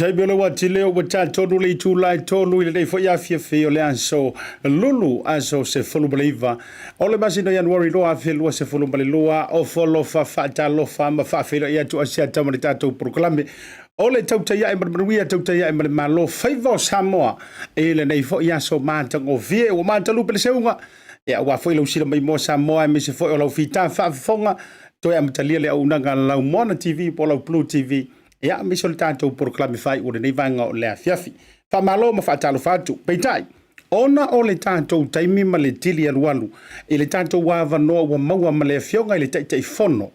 Taimi o le ua tile ua tatonu le itula e 3 i lenei foi afiafi o le aso Lulu, aso 19 o le masina o Ianuari 2022. O folofa faatalofa ma faafeiloai atu asiata ma le tatou polokalame o le Tautai Ae ma le Manuia, Tautai Ae ma le Malo, faiva o Samoa i lenei foi aso matagofie ua matalupe le seuga. Ia aua foi lau sila mai moa Samoa aemaise foi o lau fita faafofoga toe amatalia le auaunaga a lau Moana TV po o lau Blue TV. Ia aemaise o le tatou polokalame faaiu o lenei vaega o le afiafi. Faamalo ma faatalofa atu. Peitai, ona o le tatou taimi ma le tili alualu i le tatou avanoa ua maua ma le Afioga i le Taitaifono,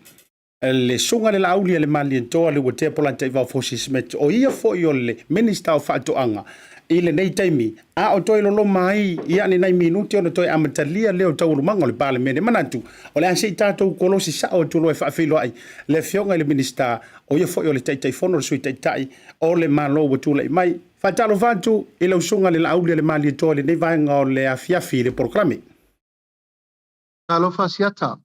le Susuga i le Laauli a le Malietoa le Uatea Polataivao Fosi Smith, o ia foi o le Minisita o Faatoaga i lenei taimi, a o toe loloma ai ia ni nai minute ona toe amatalia lea o taualumaga o le Palemene. Manatu, o le a se i tatou kolosi sao atu loa e faafeiloai le Afioga i le Minisita, o ia foi o le Taitaifono, le Sui Taitai o le Malo ua tulai mai. Faatalofa atu i lau Susuga i le Laauli a le Malietoa i lenei vaega o le afiafi i le polokalame. Talofa Asiata,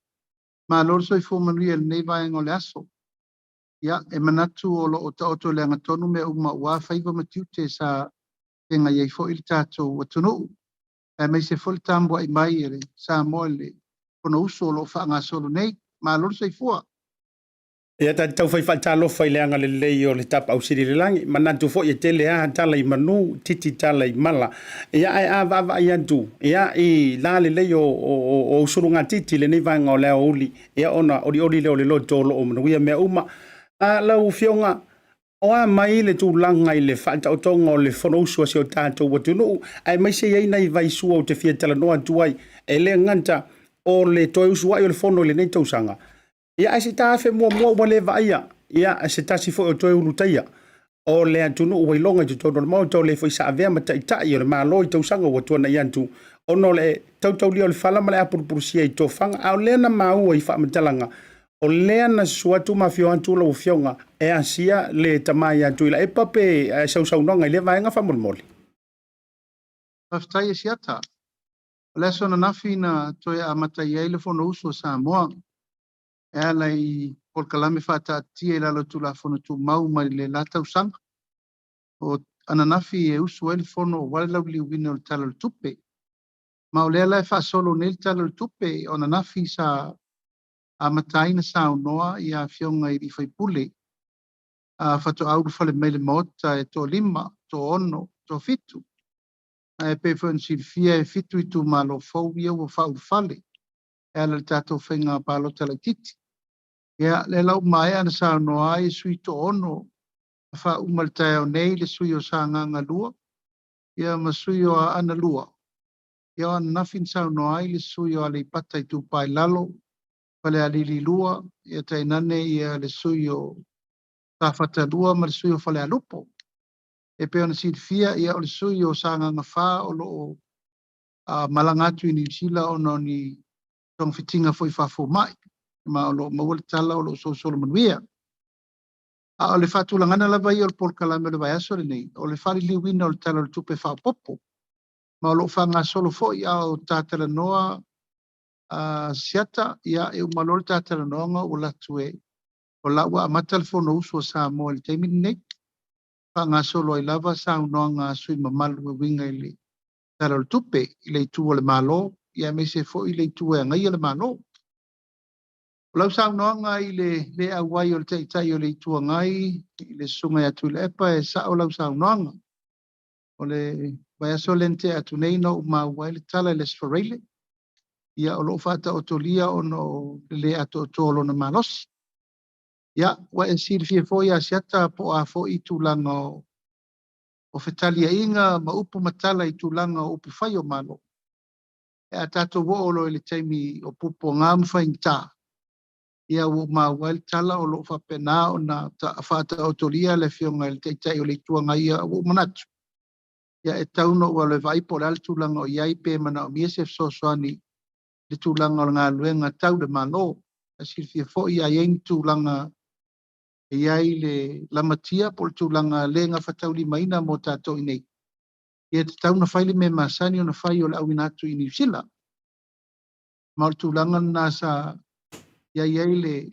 malo le soifua manuia i lenei vaega o le aso. Ia, e manatu o lo o taoto i le agatonu mea uma aua faiva ma tiute sa feagai ai foi le tatou atunuu, aemaise foi le tamuai mai e le Samoa i le Fonousu o lo o faagasolo nei. Malo le soifua. Ia ta te taufai faatalofa i le agalelei o le Tapaau Sili i le lagi. Manatu foi e tele lava tala i manu, titi tala i mala. Ia ae a vaavaai atu ia i la lelei o o usulugatiti i lenei vaega o le aoauli, ia ona olioli lea o le loto o lo o manuia mea uma. A lau Afioga, o a mai le tulaga i le faataotoga o le Fonousu a si o tatou atunuu, aemaise i ai nai vaisua ou te fia talanoa atu ai, e le gata o le toe usuai o le Fono i lenei tausaga, ia ae se ta afe muamua ua le vaaia, ia se tasi foi o toe ulutaia o le atunuu ua iloga i totonu o le Maota, o le foi sa avea ma taitai o le Malo i tausaga ua tuanai atu, ona o le tautaulia o le fala ma le apulupulusia i tofaga. A o lea na maua i faamatalaga, o lea na susu atu ma afio atu lau Afioga e asia le tama ia Tuilaepa pe sausaunoaga i lea vaega faamolemole. Faafetai e Siata. O le aso ananafi na toe amata i ai le Fonousu a Samoa e ala i polokalame faataatitia i lalo o Tulafono Tumau mai le la tausaga. O ananafi e usu ai le fono aua le lauliliuina o le Tala o le Tupe. Ma o lea la e faasolo nei le Tala o le Tupe, o ananafi sa amata ai na saunoa ia afioga i sui usufono. Faatoa ulufale mai le Maota e toalima, toaono, toafitu. Ae pei foi ona silafia e fitu itumalo fou ia ua faaulufale e ala i le tatou faiga palota laitiiti. Ia, lea la ua maea ona saunoa ai sui toaono na faauma i le taeao nei, le sui o Sagaga 2 ia ma sui o Aana 2. Ia, o ananafi na saunoa ai le sui o Aleipata Itupa i Lalo, Falealili 2, ia tainane ia le sui o Safata 2 ma le sui o Falealupo. E pei ona silafia, ia, o le sui o Sagaga 4 o lo o malaga atu i Niu Sila ona o ni togafitiga foi faafomai, ma o lo o maua le tala o lo o solosolo manuia. A o le faatulagaga lava ia o le polokalame o le vaiaso lenei, o le faaliliuina o le Tala o le Tupe Faaopoopo, ma o lo o faagasolo foi a o ta talanoa Asiata. Ia, e uma loa le ta talanoaga ua latu e o la ua amata le Fonousu a Samoa i le taimi lenei, faagasolo ai lava saunoaga a sui usufono mamalu e uiga i le Tala o le Tupe i le itu o le Malo, ia aemaise foi le itu e agaia le Malo. O lau saunoaga i le le auai o le Taitai o le Itu Agai i le Susuga ia Tuilaepa, e sao lau saunoaga. O le vaiaso lea na tea atu nei na ou maua ai le tala i le Aso Faraile, ia o lo o faataotolia ona o le le atoatoa o lona malosi. Ia, ua e silafia foi Asiata po o a foi tulaga o fetaliaiga ma upu ma tala i tulaga o upu fai o Malo. E a tatou oo loa i le taimi o puapuaga ma faigata, ia ua maua ai le tala o lo o faapena ona faataotolia le Afioga i le Taitai o le Itu Agai. Ia, ua ou manatu, ia e tau ona ou alu e vaai po o le a le tulaga o i ai, pe manaomia se fesoasoani i le tulaga o le galuega tau le Malo. E silafia foi a i ai ni tulaga e i ai le lamatia po o le tulaga le gafataulimaina mo tatou i nei, ia tatau ona fai le mea masani ona fai o le auina atu i Niu Sila. Ma o le tulaga lena sa i ai ai le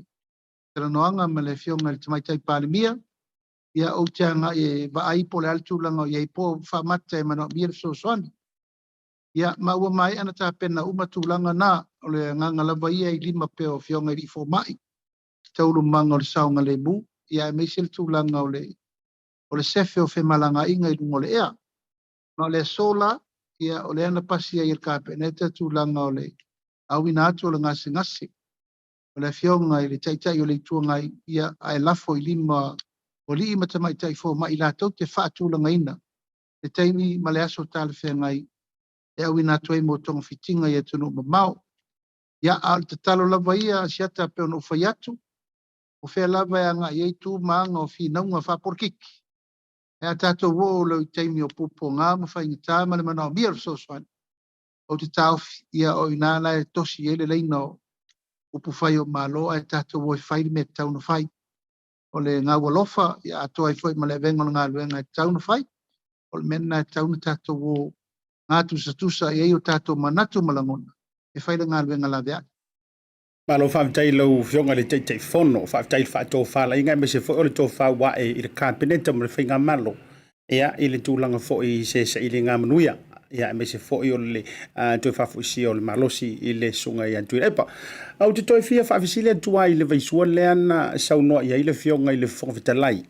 talanoaga ma le Afioga i le Tamaitai Palemia. Ia, ou te agai e vaai po o le a le tulaga o i ai, po o faamata e manaomia le fesoasoani. Ia, ma ua maea ona tapena uma tulaga na, o le agaga lava ia i lima pea o Afioga i alii fomai, taualumaga o le saogalemu, ia aemaise le tulaga o le sefe o femalagaaiga i luga o le ea. Ma o le aso la, ia o lea na pasi ai e le Kapeneta tulaga o le auina atu o le gasegase o le Afioga i le Taitai o le Itu Agai, ia ae lafo i lima o alii ma tamaitai fomai latou te faatulagaina le taimi ma le aso talafeagai e auina atu ai mo togafitiga i atunuu mamao. Ia, a o le tatalo lava ia Asiata, pei ona ou fai atu, o fea lava e agai ai tu ma aga o finauga faapolokiki, e a tatou oo loa i taimi o puapuaga ma faigata ma le manaomia o le fesoasoani, ou te taofi, ia o i ina la e tosi ai le laina o upufai o Malo, ae tatou o e fai le mea e tatau ona fai. O le gaualofa, ia atoa ai foi ma le avega o le galuega e tatau ona fai, o le mea lena e tatau ona tatou o gatusatusa i ai o tatou manatu ma lagona e fai le galuega laveai. Malo faafetai i lau Afioga i le Taitaifono, faafetai i le faatofalaiga aemaise foi o le tofa ua ae i le Kapeneta ma le faigamalo, ia, i le tulaga foi i se sailiga manuia, ia, aemaise foi o le toe faafoisia o le malosi i le Susuga ia Tuilaepa. Ou te toe fia faafesili atu ai i le vaisua lea na saunoa i ai le Afioga i le Fofoga Fetalai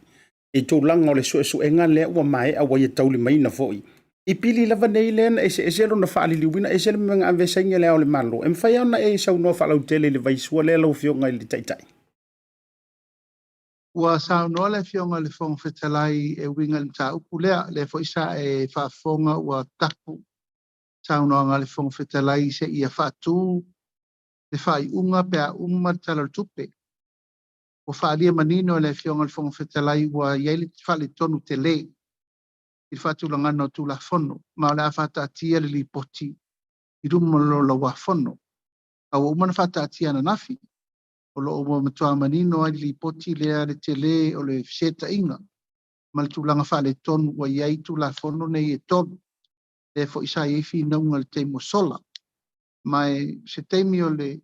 i tulaga o le suesuega lea ua maea ua ia taulimaina foi i pili lava nei lea na eseese lona faaliliuina, ese le mea na ave saini a Le Ao o le Malo. E mafai ona e saunoa faalautele i le vaisua lea lau Afioga i le Taitai? Ua saunoa le Afioga i le Fofoga Fetalai e uiga i le mataupu lea, lea foi sa e faafofoga ua tapu saunoaga a le Fofoga Fetalai seia faatu le faaiuga pe a uma le Tala o le Tupe. Ua faaalia manino e le Afioga i le Fofoga Fetalai ua i ai le faaletonu tele i le faatulagaga o Tulafono, ma o le a faataatia le lipoti i luma o le Laulau-a-Fono. A ua uma ona faataatia ananafi, o lo o ua matua manino ai le lipoti lea le tele o le fesetaiga ma le tulaga faaletonu ua i ai Tulafono nei e tolu, lea foi sa i ai finauga i le taimi ua sola. Ma e se taimi o le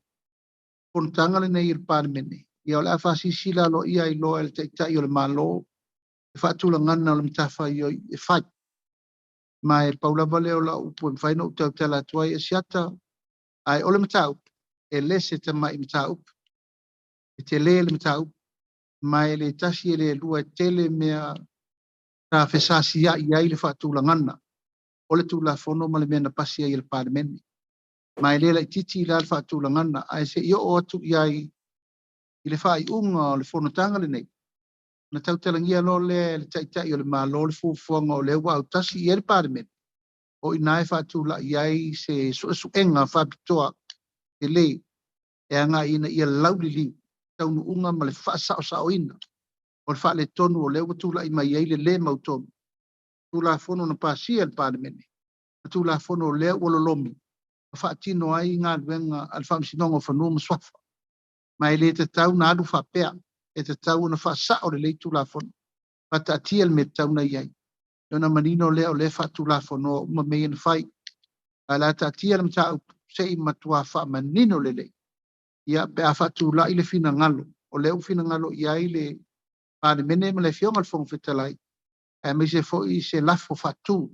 fonotaga lenei i le Palemene, ia o le a faasilasila aloaia ai loa e le Taitai o le Malo le faatulagaga o le matafaioi e fai. Ma e pau lava lea o lau upu e mafai ona ou tautala atu ai Asiata, ae o le mataupu, e le se tamai mataupu, e tele le mataupu. Ma e le tasi e le lua, e tele mea sa fesasia'i ai le faatulagana o le Tulafono ma le mea na pasi ai e le Palemene. Ma e le laitiiti la le faatulagana, ae se i oo atu i ai i le faaiuga o le fonotaga lenei, na tautalagia loa lea e le Taitai o le Malo le fuafuaga o lea ua autasi i ai le Palemene, o i ina e faatula'i ai se suesuega faapitoa tele e agai ina ia lauliliu taunuuga ma le faasaosaoina o le faaletonu o lea ua tulai mai ai le lē mautonu Tulafono na pasia e le Palemene ma Tulafono o lea ua lolomi ma faatino ai galuega a le Faamasinoga o Fanua ma Suafa. Ma e le tatau na alu faapea, e tatau ona faasao lelei Tulafono, faataatia le mea tatau ona i ai, ona manino lea o lea e faatulafonoa uma mea ia na fai. Ae o le a taatia le mataupu se i matua faamanino lelei, ia, pe a faatula'i le finagalo o lea ua finagalo i ai le Palemene ma le Afioga i le Fofoga Fetalai, aemaise foi se lafo faatu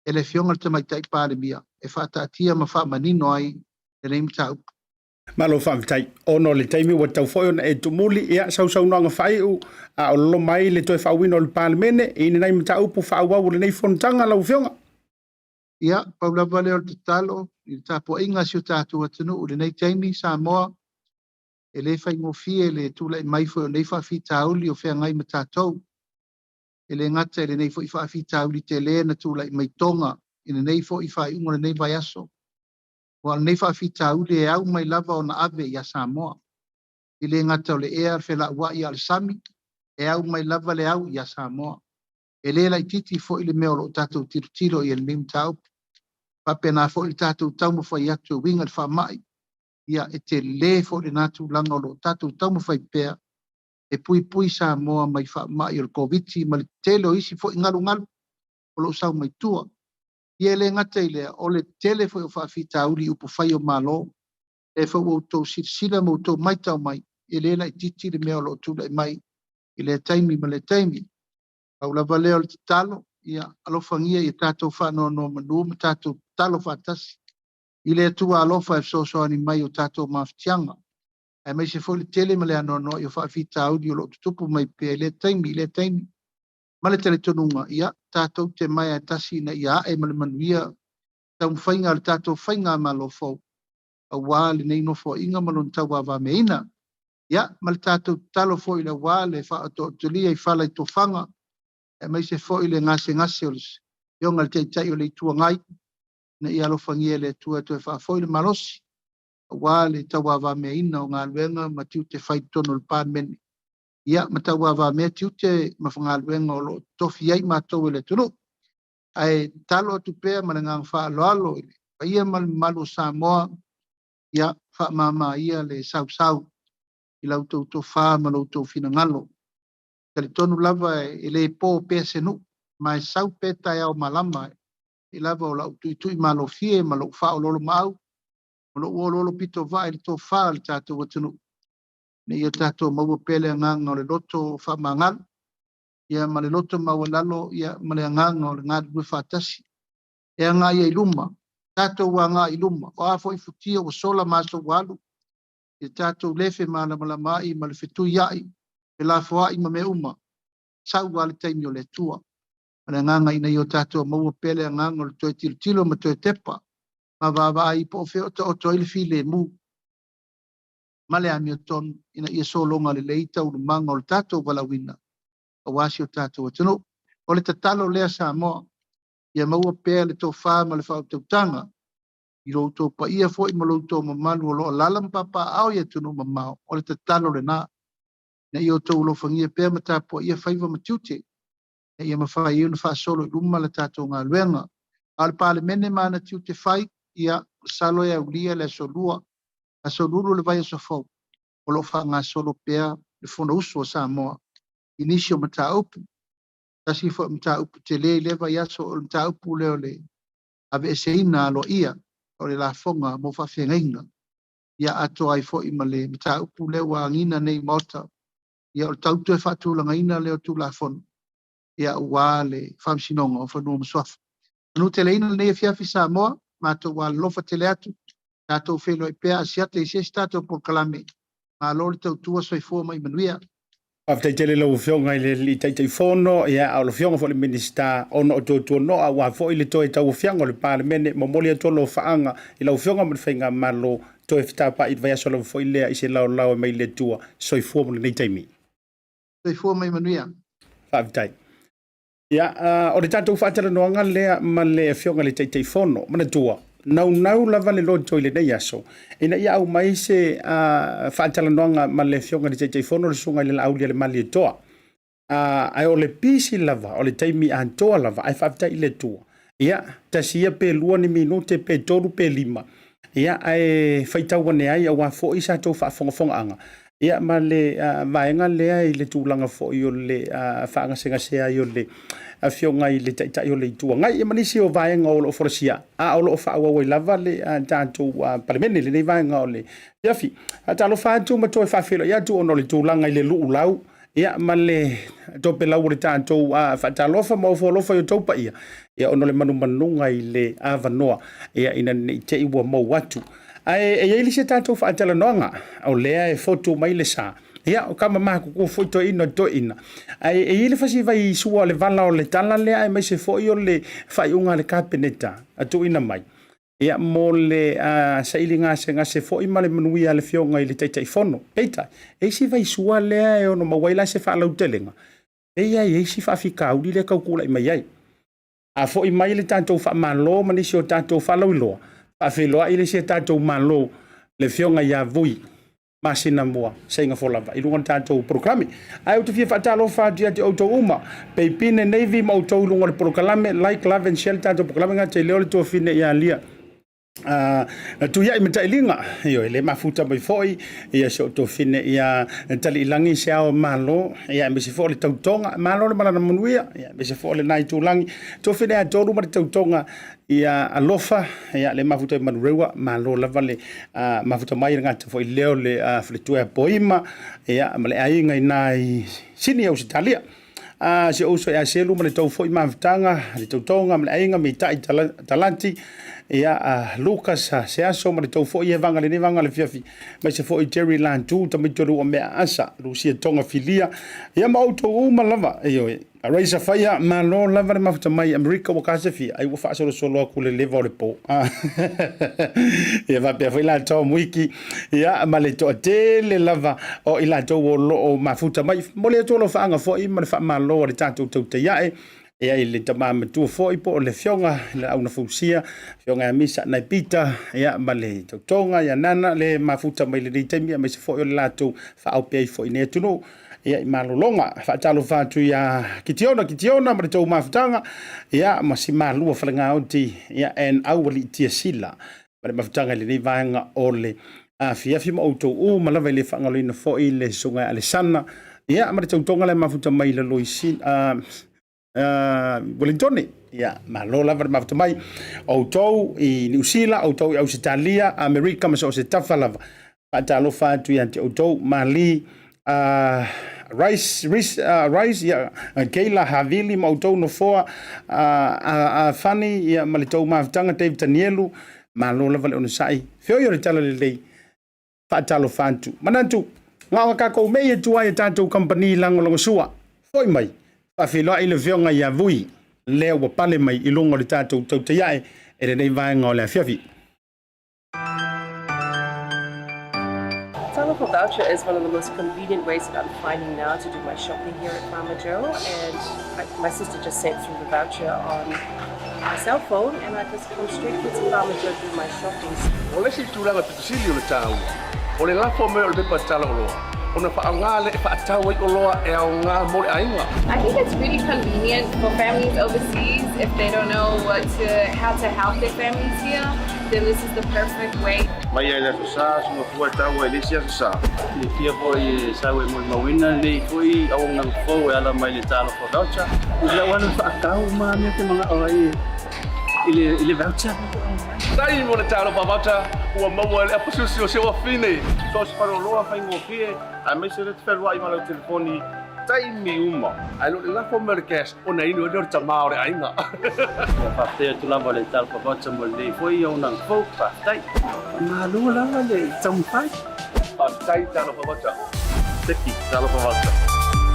e le Afioga i le Tamaitai Palemia e faataatia ma faamanino ai lenei mataupu. Malo faafetai. Ona o le taimi ua tatau foi ona e tumuli, ia, sausaunoaga faaiu, a o lolo mai le toe faauuina o le Palemene i lenei mataupu faaauau o lenei fonotaga lau Afioga. Ia, pau lava lea o le tatalo i le tapuaiga a si o tatou atunuu i lenei taimi, Samoa, e le faigofie le tulai mai foi o nei faafitauli o feagai ma tatou. E le gata i lenei foi faafitauli tele na tulai mai Toga i lenei foi faaiuga o lenei vaiaso, aua o lenei faafitauli e au mai lava ona ave ia Samoa. E le gata o le ea, le felauai, a o le sami, e au mai lava le au ia Samoa. E le laitiiti foi le mea o lo o tatou tilotilo i lenei mataupu. Faapena foi le tatou taumafai atu e uiga i le faamai, ia e tele foi lena tulaga o lo o tatou taumafai pea e puipui Samoa mai faamai o le Koviti ma le tele o isi foi galugalu o lo o sau mai tua. Ia e le gata i lea, o le tele foi o faafitauli i upufai o Malo, lea foi ua outou silasila ma outou matau mai, e le laitiiti le mea o lo o tulai mai i lea taimi ma lea taimi. Pau lava lea o le tatalo, ia alofagia ia tatou faanonomanu ma tatou tatalo faatasi i le Atua alofa e fesoasoani mai o tatou mafatiaga, aemaise foi le tele ma le anoanoai o faafitauli o lo o tutupu mai pea i lea taimi i lea taimi. Ma le talitonuga, ia tatou te mae a tasi ina ia ae ma le manuia taumafaiga a le tatou faigamalo fou aua lenei nofoaiga ma lona tauavameaina. Ia, ma le tatou tatalo foi le aua le faaoto'otolia i fala i tofaga, aemaise foi le gasegase o le Afioga i le Taitai o le Itu Agai, ina ia alofagia e le Atua e toe faafoi le malosi aua le tauavameaina o galuega ma tiute fai i totonu o le Palemene, ia ma tauavamea tiute ma galuega o lo o tofi ai matou e le atunuu. Ae tatalo atu pea ma le agaga faaaloalo i le paia ma le mamalu o Samoa, ia faamama ia le sausau i la outou tofa ma lo outou finagalo. Talitonu lava e le po pea se nuu, ma e sau pea taeao malama i lava o lau tuitui malofie ma lou faaoloolomaau ma lou oloolo pitovaa i le tofa o le tatou atunuu, ina ia tatou maua pea le agaga o le loto faamagalo, ia ma le loto maualalo, ia ma le agaga o le galulue faatasi e agai ai i luma, tatou agai i luma. O a foi futia ua sola ma aso ua alu, ia tatou le femalamalamaai ma le fetuiai, felafoai ma mea uma, sau lava le taimi o le Atua. Ma le agaga ina ia o tatou maua pea le agaga o le toe tilotilo ma toe tepa ma vaavaai po o fea o taoto ai le filemu ma le amiotonu ina ia sologa lelei taualumaga o le tatou valaauina aua si o tatou atunuu. O le tatalo lea Samoa, ia maua pea le tofa ma le faautautaga i lo outou paia foi ma lo outou mamalu o lo o alaala ma papaaao i atunuu mamao. O le tatalo lena, ina ia outou alofagia pea ma tapuaia faiva ma tiute, ina ia mafai ai ona faasolo i luma le tatou galuega. A o le Palemene ma ana tiute fai, ia, masalo e aulia le aso Lua, aso Lulu o le vaiaso fou, o lo o faagasolo pea le Fonousu a Samoa i nisi o mataupu. Tasi foi o mataupu tele i lea vaiaso o le mataupu lea o le aveeseina aloaia o le lafoga mo faafeagaiga, ia atoa ai foi ma le mataupu lea ua agiga nei i Maota, ia o le tau toe faatulagaina lea o Tulafono, ia aua le Faamasinoga o Fanua ma Suafa. Manuteleina lenei afiafi Samoa, matou alolofa tele atu, tatou feiloai pea asiata i se isi tatou polokalame. Malo le tautua, soifua ma ia manuia. Faafetai tele i lau Afioga i le Alii Taitaifono, ia, a o le Afioga foi i le Minisita, ona o tuatuanoa aua foi le toe tauaofiaga o le Palemene. Momoli atu alofaaga i lau Afioga ma le Faigamalo, toe fetapai i le vaiaso lava foi lea i se laolao e mai le Atua. Soifua mo lenei taimi. Soifua mai manuia. Faafetai. Ia, o le tatou faatalanoaga lea ma le Afioga i le Taitaifono, manatua, naunau lava le loto i lenei aso, ina ia aumai se faatalanoaga ma le Afioga i le Taitaifono, le Susuga i le Laaulialemalietoa. Ae o le pisi lava, o le taimi atoa lava, ae faafetai i le Atua. Ia, tasi ia pe 2 ni minute, pe 3 pe 5, ia, ae faitau ane ai aua foi sa tou faafogafogaaga, ia, ma le vaega lea i le tulaga foi o le faagasegasea ai o le Afioga i le Taitai o le Itu Agai, ia ma nisi o vaega o lo o folasia, a o lo o faaauau ai lava le tatou Palemene i lenei vaega o le afiafi. Faatalofa atu ma toe faafeiloai atu ona o le tulaga i le luulau, ia, ma le topelau o le tatou faatalofa ma ofo alofa i o outou paia, ia, ona o le manumanuga i le avanoa, ia, ina ne i te i ua mou atu. Ae e i ai le isi a tatou faatalanoaga, o lea e fotu mai le sa, ia, o kama matutua foi toeaina o toeaina, ae e i ai le fasi vai sua o le vala o le tala lea, aemaise foi o le faaiuga a le Kapeneta a tuuina mai, ia, mo le saili gasegase foi ma le manuia a le Afioga i le Taitaifono. Peitai, e i ai si vaisua lea e ono maua ai la se faalautelega, e i ai isi faafitauli lea e tau tulai mai ai. A foi mai le tatou faamalo ma nisi o tatou faalauiloa, faafeiloai le isi a tatou malo, le Afioga ia Vui masina mua saiga lava i luga o le tatou polokalame. Ae ou te fia faatalofa atu ia te outou uma, Peipine, Navy ma outou i luga o le polokalame, like, love and share le tatou polokalame gata i leo le tuafine ia Lia. Tuiai ma tailiga, ioe, le mafuta mai foi ia si o tofine ia Taliilagi se ao malo, ia aemaise foi o le tautoga malo le malana manuia, ia aemaise foi o le nai tulangi tofine a tolu ma le tautoga ia alofa, ia le mafuta i manureua malo lava le mafuta mai le gata foi leo le faletua poima, ia ma le aiga i nai Sini Ausetalia. Si ou uso ia Selu ma le tou foi mafutaga, le tautoga ma le aiga Mitai Talati, ia Lucas Seaso ma le tou foi e vaga lenei vaga le fiafi, mai se foi Jerry Lantu tamaiti o lua mea asa, Lucia Tonga Filia, ia ma outou uma lava, ioe. Raisa Faia, malo lava le mafuta mai Amerika ua kasefia, ai ua faasolosolo atu le leva o le po. Ia faapea foi la Tom Wiki, ia ma le toatele lava o i latou o lo o mafuta mai. Mo le atu alofaaga foi ma le faamalo a le tatou tautaiae, ia i le tama matua foi po o le Afioga i le Auna Fausia, Afioga ia Misa Nai Pita, ia ma le tautoga ia Nana le mafuta mai lenei taimi, aemaise foi o le latou faaope ai foi nei atunuu. Ia i malologa, faatalofa atu ia Kitiona, Kitiona ma le tou mafutaga, ia ma si malua falegaoti, ia en auali tia sila, ma le mafutaga i lenei vaega o le afiafi ma outou uma lava i le faagaloina foi le susuga ia Alesana, ia ma le tautoga le mafuta mai le Loisi, Wellingtone, ia malo lava le mafuta mai outou i Niu Sila, outou i Ausetalia, Amerika ma so o se tafa lava. Faatalofa atu ia te outou Mali, Rice, Rice, Rice, ia, Keila Havili ma outou nofoa, Fani, ia, ma le tou mafutaga David Danielu, malo lava le onosai. Feoi o le tala lelei, faatalofa atu. Manatu, ngao kākou mei e tua i tātou company lagolagosua. Foi mai, faafeiloai le Afioga ia Vui, lea ua pale mai i luga o le tātou tautaiae e lenei vaega o le afiafi. Talofa Voucher is one of the most convenient ways that I'm finding now to do my shopping here at Farmer Joe, and my sister just sent through the voucher on my cell phone, and I just come straight here to Farmer Joe to do my shopping. O le isi tulaga pitosili o le tāua, o le lafo mai o le pepa tala oloa, ona whaangā le e whaatau ai oloa e au ngā mo le ainga. I think it's really convenient for families overseas if they don't know how to help their families here, then this is the perfect way. Mai ai le aso sa, sunga fua taua i le isi aso sa. Le fia foi e sau e mo mauina nei foi au ngang fou e ala mai le Talofa Voucher. I lau ala whaakau ma mea te mga o ai i le voucher. Tai mo le Talofa Voucher, ua maua le apasusi o se wafine. So se paroloa whaingofie, a me se le te whelua i malau telefoni, taimi uma. Ai lo le lafo mai le cash, o na inu e le tamā o le ainga. Ia whaatea tu lava le Talofa Voucher mo le foi au ngang fou, whaatai. Malo lava le taumawhai. Whaatai Talofa Voucher. Teki, Talofa Voucher.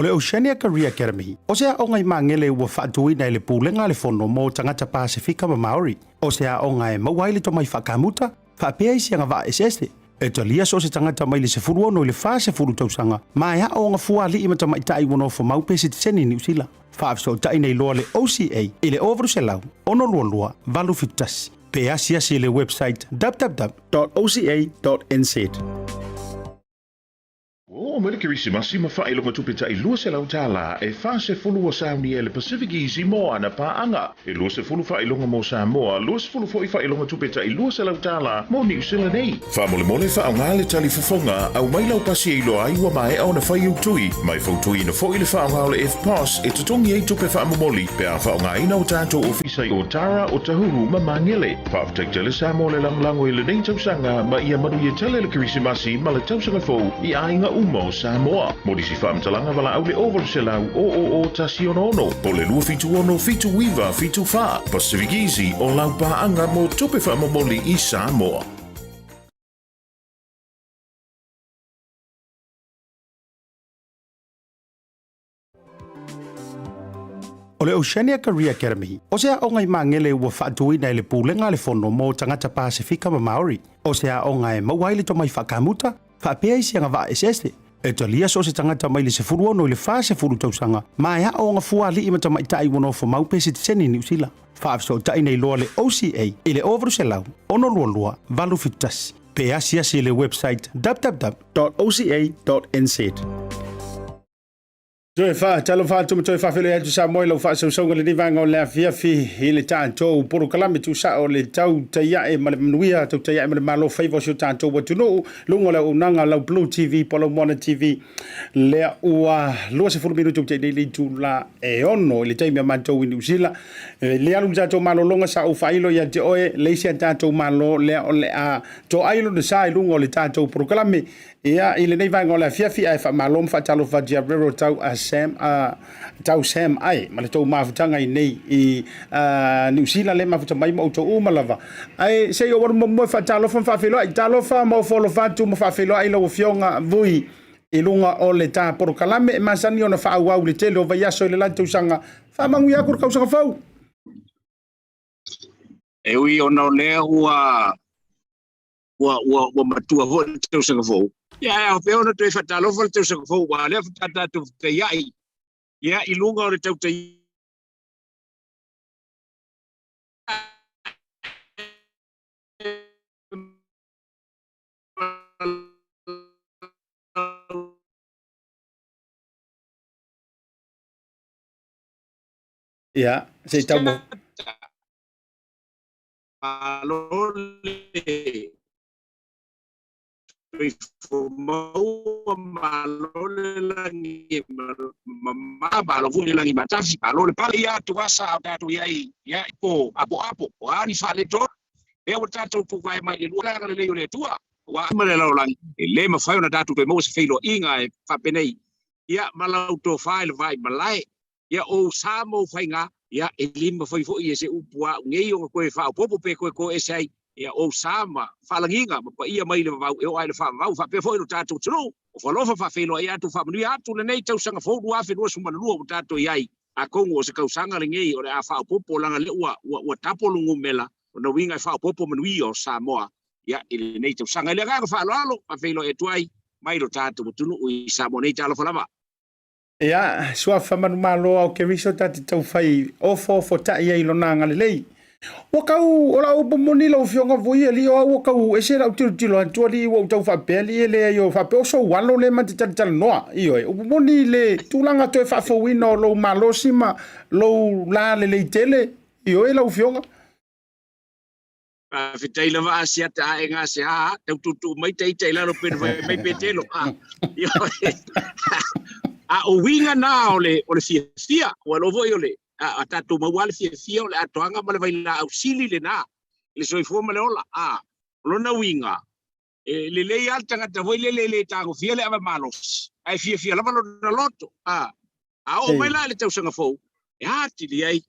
O le Oceania Career Academy, o se aoga i Magele ua faatuina e le Pulega a le Fono mo Tagata Pasefika ma Maori. O se aoga e maua ai le tomai faakamuta, faapea isi agavaa eseese. E talia so o se tagata mai le 16 i le 40 tausaga ma e aooga fua alii ma tamaitai ua nofomau pe sitiseni i Niu Sila. Faafesootai nei loa le OCA i le 0800 622 871 pe asiasi i le website www.oca.nz. Ua oo mai le Kerisimasi ma faailoga tupe tai $200 e 40 ua saunia e le Pacific Easy mo ana paaga. E 20 faailoga mo Samoa, 20 foi faailoga tupe tai $200 mo Niu Sila nei. Faamolemole faaaoga le tali fofoga, aumai lau pasi e iloa ai ua maea ona fai ou tui. Ma e fautuaina foi le faaaoga o le EFTPOS e totogi ai tupe faamomoli pe a faaaogaina o tatou ofisa i Otara, Otahuhu ma Magele. Faafetai tele Samoa le lagolago i lenei tausaga ma ia manuia tele le Kerisimasi ma le tausaga fou i aiga uma o Samoa. Mo nisi faamatalaga valaau le 0800 000 166 po o le 276 79 74. Pacific Easy o lau paaga mo tupe faamomoli i Samoa. O le Oceania Career Academy, o se aoga i Magele ua faatuina e le Pulega a le Fono mo Tagata Pasefika ma Maori. O se aoga e maua ai le tomai faakamuta, faapea isi agavaa eseese. E talia so o se tagata mai le 16 i le 40 tausaga ma e aooga fua alii ma tamaitai ua nofomau pe sitiseni i Niu Sila. Faafesootai nei loa le OCA i le 0800 622 871 pe asiasi i le website www.oca.nz. Toe faatalofa atu ma toe faafeiloai atu Samoa i lau faasausauga i lenei vaega o le afiafi i le tatou polokalame tuusao le tautai ae ma le manuia, tautai ae ma le malo faiva o si o tatou atunuu, luga o le auaunaga lau Blue TV po o lau Moana TV lea ua 20 minutu ua tea nei le itula e 6 i le taimi a matou i Niu Sila. E le alu le tatou malologa sa ou faailo ia te oe le isi a tatou malo lea o le a toai lona sa i luga o le tatou polokalame Ia, i lenei vaega o le afiafi, ae faamalo ma faatalofa atu ia Rero tau a Sam, a, tau Sam ai, ma le tou mafutaga i nei i a, Niu Sila le mafuta mai ma outou uma lava. Ae se i ou alu muamua e faatalofa ma faafeiloai. Talofa ma ofoalofa atu ma faafeiloai lau Afioga Vui i luga o le ta polokalame e masani ona faaauau i le tele o vaiaso i le la tausaga. Faamanuia atu le tausaga fou. E ui ona o lea ua ua, ua, ua matua foi le tausaga fou. Ia, ae ao pea ona toe faatalofa le tausaga fou, aua o lea faatoa tatou fetaiai, ia, i luga o le tautai Ia, se i tau mo. Malo le soifua maua, malo le lagi e mama, malo foi le lagi matafi, malo le pale ia atu asa o tatou i ai ia i po apoapo, o a ni faaletonu, lea ua tatou tuvae mai i le lua le agalelei o le Atua, ua ma le lalolagi, e le mafai ona tatou toe maua se feiloaiga e faapenei, ia ma lau tofa i le vaai malae, Ia ou sa ma ou faiga, ia e le mafai foi e se upu a au nei ona toe faaopoopo pe toe toese ai, ia ou sa ma faalagiga ma paia mai le vavau e oo lava i le faavavau, faapea foi lo tatou atunuu. O alofa faafeiloai atu, faamanuia atu lenei tausaga fou 2022 ua tatou i ai, atonu o se tausaga lenei o le a faaopoopo leaga lea ua, ua, ua tapo le numera, o lona uiga e faaopoopo manuia o Samoa, ia, i lenei tausaga. I le agaga faaaloalo, faafeiloai atu ai mai lo tatou atunuu i Samoa nei. Talofa lava. Ia, suafa manumalo ao Keriso ta te taufai ofoofotaʻi ai i lona agalelei. Ua kau o lau upu moni lau afioga Vui alii o au ua kau ese lau tilotilo atu alii ua ou tau faapea alii e leai o faapea o sou alo lea ma te talatalanoa. Ioe, upu moni i le tulaga toe faafouina o lou malosi ma lou la lelei tele. Ioe lau afioga. Faafetai lava Asiata ae gasea tau tuutuu mai ta ita i lalo pe na fai mai Petelo. A, a o uiga na o le, o le fiafia, ua iloa foi o le, a, a tatou maua le fiafia o le atoaga ma le vailaau sili lena i le soifua ma le ola. A, o lona uiga, e lelei lava le tagata foi lele e le tagofia le ava malosi, ae fiafia lava lona loto. A, a oo mai la i le tausaga fou, e atili ai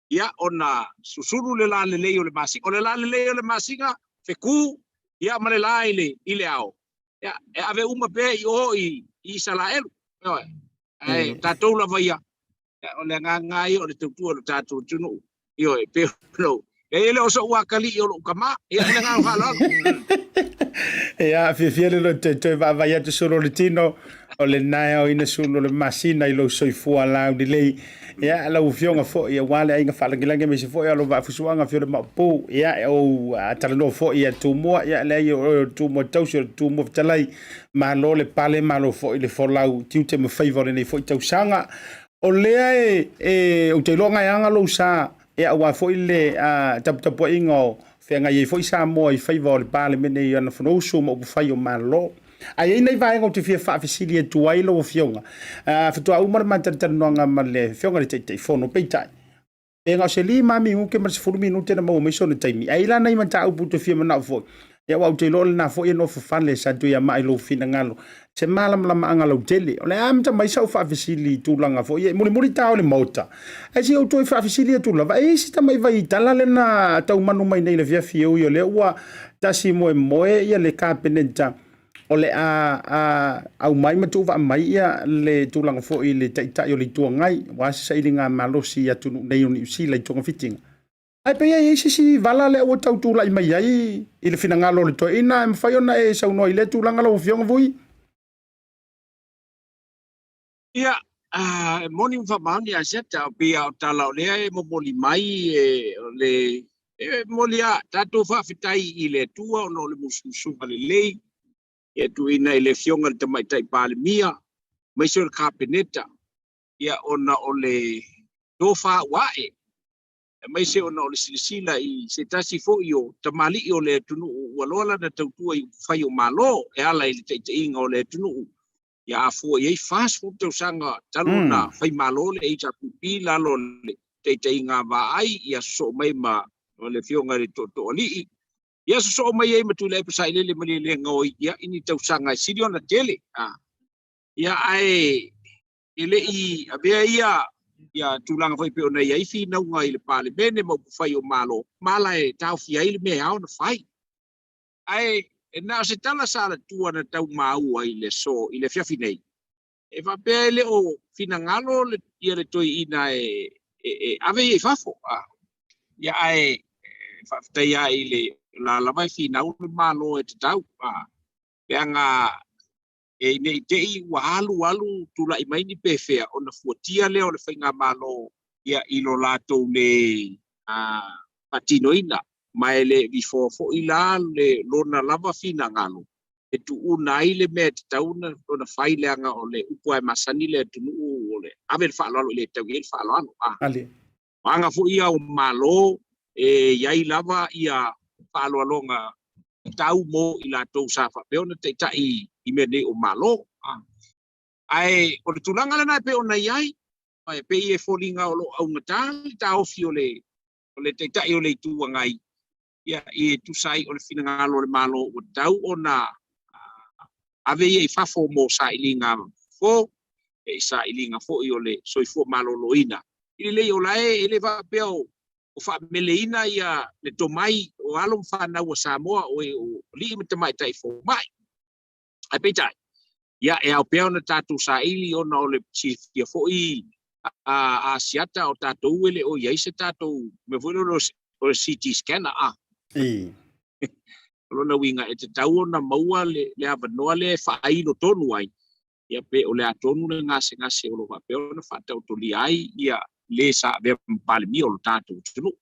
ia ona susulu le lalelei o le masina. O le lalelei o le masina, feku, ia ma le la i le, i le ao, ia, e ave uma pea i o i, i Isalaelu. Ioe. Ae o tatou lava ia, o le agaga ia o le tautua i lo tatou atunuu. Ioe, pei o lou, e le o so'u atalii o lo'u tamā. Ia, ma le agaga faaaloalo. Ia, fiafia le loto e toe vaavaai atu sulu o le tino, o lena e aoina sulu o le masina i lou soifua laulelei. Ia, lau Afioga foi, aua le aiga faalagilagi aemaise foi o lou vaafusuaga afio le Maopu. Ia, e ou talanoa foi ia Tumua, ia, leai o oe o le Tumua tausi, o le Tumua fetalai. Malo le pale, malo foi le folau i tiute ma faiva o lenei foi tausaga. O lea e, e ou te iloa gaeaga lou sa, ia aua foi le taputapuaiga o feagai ai foi Samoa i faiva o le Palemene i ana Fonousu ma upufai o Malo. Ae i ai nai vaega ou te fia faafesili atu ai lau Afioga. Faatoa uma le ma talatalanoaga ma le Afioga i le Taitaifono, peitai, pe na o se 5 minute ma le 10 minute na maua mai sona taimi. Ae i ai la nai mataupu ou te fia manao foi, ia aua ou te iloa o lena foi e nofo fale sa Tuiamaa i lou finagalo, se malamalamaaga lautele. O le a amata mai sau faafesili i tulaga foi ia, mulimuli ta o le Maota, ae se i ou toe faafesili atu lava, e i ai si tamai vaitala lea na taumanu mai nei i le afiafi e ui o lea ua tasi moemoe ia le Kapeneta o le a aumai ma tuuvaa mai ia le tulaga foi i le Taitai o le Itu Agai, aua se sailiga malosi i atunuu nei o Niu Sila i togafitiga. Ae pei e i ai se isi vala lea ua tau tulai mai ai i le finagalo o le toeaina, e mafai ona e saunoa i lea tulaga lau Afioga Vui? Ia, e moni ma faamaoni a Seta, o pei o tala o lea e momoli mai e, o le e momoli a tatou faafetai i le Atua ona o le musumusuga lelei e tuuina i le Afioga i le Tamaitai Palemia, aemaise o le Kapeneta, ia ona o le tofa ua ae aemaise ona o le silasila i se tasi foi o tamalii o le atunuu ua loa lana tautua i upufai o Malo e ala i le taitaiga o le atunuu, ia afua i ai 40 tausaga talu ona faimalo le HRPP i lalo o le taitaiga a Vaai, ia sosoo mai ma le Afioga i le Tootooalii, ia sosoo mai ai ma Tuilaepa Sailele Malielegaoi, ia i ni tausaga e sili ona tele. Ia ae e le i avea ia ia tulaga foi pei ona i ai finauga i le Palemene ma upufai o Malo, ma ala e taofia ai le mea e ao ona fai. Ae e na o se tala sa alatua na tau maua i le aso i le afiafi nei, e faapea e le o finagalo le, ia le toeaina e, e, e ave ia i fafo. A, ia ae e faafetai lava i le la lava e finau le Malo e tatau. A, leaga e ne i te i ua alu alu tulai mai ni pefea ona fuatia lea o le faigamalo ia i lo latou le faatinoina, ma e le vifoa foi la le lona lava finagalo e tuuna ai le mea e tatau ona fai, leaga o le upu lava e masani le atunuu o le ave le faaaloalo i le tau i ai le faaaloalo. O aga foi ia o Malo e i ai lava ia faaaloaloga tatau mo i latou sa faapea ona taitai i mea nei o Malo. Ae o le tulaga lena e pei ona i ai, e pei e foliga o lo o augata le taofi o le o le Taitai o le Itu Agai, ia, e tusa ai o le finagalo o le Malo ua tatau ona ave ia i fafo mo sailiga fofo, e sailiga foi o le soifua maloloina. I lelei o la e le faapea o faameleina ia le tomai o alo ma fanau a Samoa o e o alii ma tamaitai fomai. Ae peitai, ia e ao pea ona tatou saili ona o le silafia foi a Asiata o tatou e le o i ai se tatou mea foi lele o le CT scanner a. O lona uiga e tatau ona maua le avanoa lea e faailo tonu ai, ia pe o le a tonu le gasegase o lo o faapea ona faataotolia ai ia le sa avea ma Palemia o lo tatou atunuu.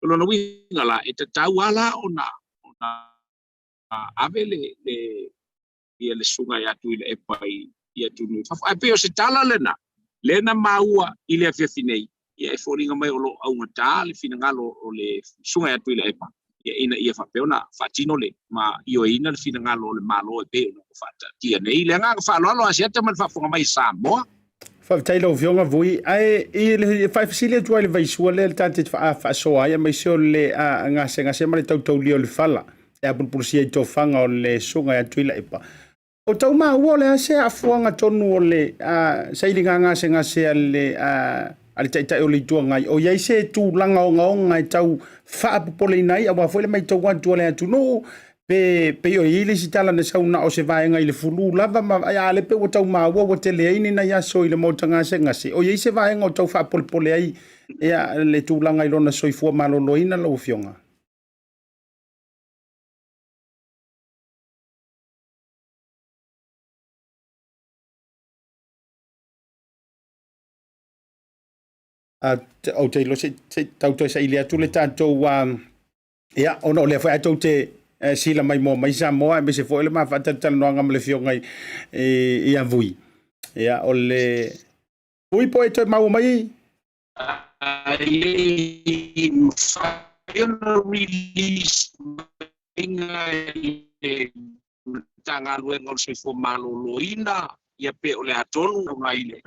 O lona uiga la, e tatau lava la ona ave le le ia le susuga ia Tuilaepa i i atunuu i fafo. Ae pei o se tala lena, lea na maua i le afiafi nei, ia e foliga mai o lo o augata le finagalo o le susuga ia Tuilaepa, ia ina ia faapea ona faatino le ma ioeina le finagalo o le Malo e pei ona ua faataatia nei. Le agaga faaaloalo Asiata ma le faafofoga mai a Samoa. Faafetai lau Afioga Vui. Ae i le faafesili atu ai i le vaisua lea le ta te faasoa ai aemaise o le gasegase ma le tautaulia o le fala e apulupulusia i tofaga o le susuga ia Tuilaepa. O tau maua o le a se aafuaga tonu o le sailiga gasegase a le a le Taitai o le Itu Agai, o i ai se tulaga ogaoga e tau faapopoleina ai, aua foi le matau atu a le atunuu. Pe pei o i ai le isi tala na sau na o se vaega i le fulu lava ma a le pe ua tau maua ua tele ai ni nai aso i le maota gasegase. O i ai se vaega o tau faapolepole ai ia le tulaga i lona soifua maloloina lau Afioga? Ou te iloa se i tau toe saili atu le tatou ia, ona o lea foi a tou te sila mai moa mai Samoa, aemaise foi o le ma faatalatalanoaga ma le afioga ia Vui. Ia, o le Vui po e toe maua mai. Ai mafai ona release maiga e le Matagaluega o le Soifua Maloloina ia pe o le a tonu mai le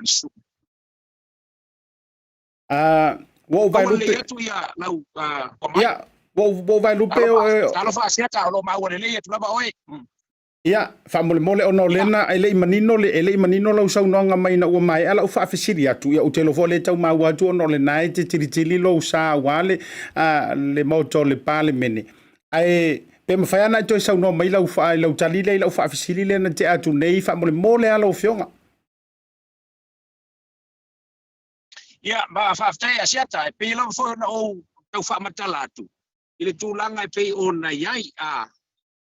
Ua ou vaelupe. Atu ia lau Ia, ua ou vaelupe o Talofa Asiata, o lo o maua lelei atu lava oe. Ia, faamolemole ona o lena e le i manino le e le i manino lau saunoaga mai ina ua maea lau faafesili atu. Ia, ou te iloa foi o lea e tau maua atu ona o lena e te tilitili lou sa aua le le Maota o le Palemene. Ae pe mafai lava ona e toe saunoa mai lau lau tali lea i lau faafesili lea na tea atu nei faamolemole lava lau Afioga. Ia, ma faafetai Asiata, e pei lava foi ona ou tau faamatala atu i le tulaga e pei ona i ai. A,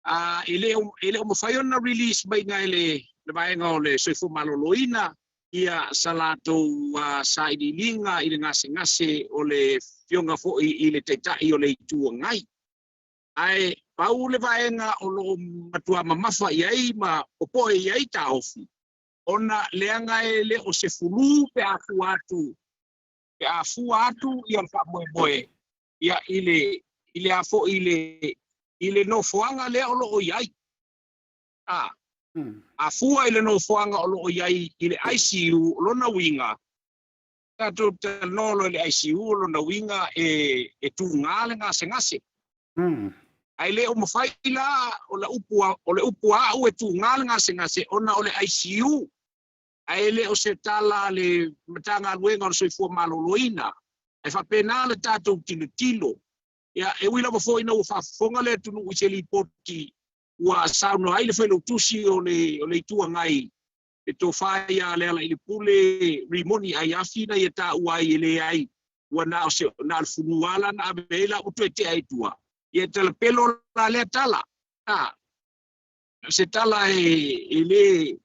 a, e le o, e le o mafai ona release maiga e le, le vaega o le Soifua Maloloina ia sa latou sailiiliga i le gasegase o le Afioga foi i le Taitai o le Itu Agai. Ae pau le vaega o lo o matua mamafa i ai ma popoe i ai taofi, ona leaga e le o se fulu pe a fua atu pe a fua atu ia le faamoemoe ia i le i le a foi i le i le nofoaga lea o lo o i ai. A a fua i le nofoaga o lo o i ai i le ICU, o lona uiga tatou talanoa loa i le ICU, o lona uiga e e tuga le gasegase. Ae le o mafai la o le upu o le upu a au e tuga le gasegase ona o le ICU, ae le o se tala a le Matagaluega o le Soifua Maloloina. Ae faapena le tatou tilotilo. Ia, e ui lava foi ina ua faafofoga le atunuu i se lipoti ua saunoa ai le Failautusi o le o le Itu Agai, le Tofa ia Lealailepule Rimoni Aiafi, na ia taua ai e leai ua na o se na o le fulu lava la na ave ai la ua toe tea i tua. Ia e talapelo la lea tala. A, o se tala e, e le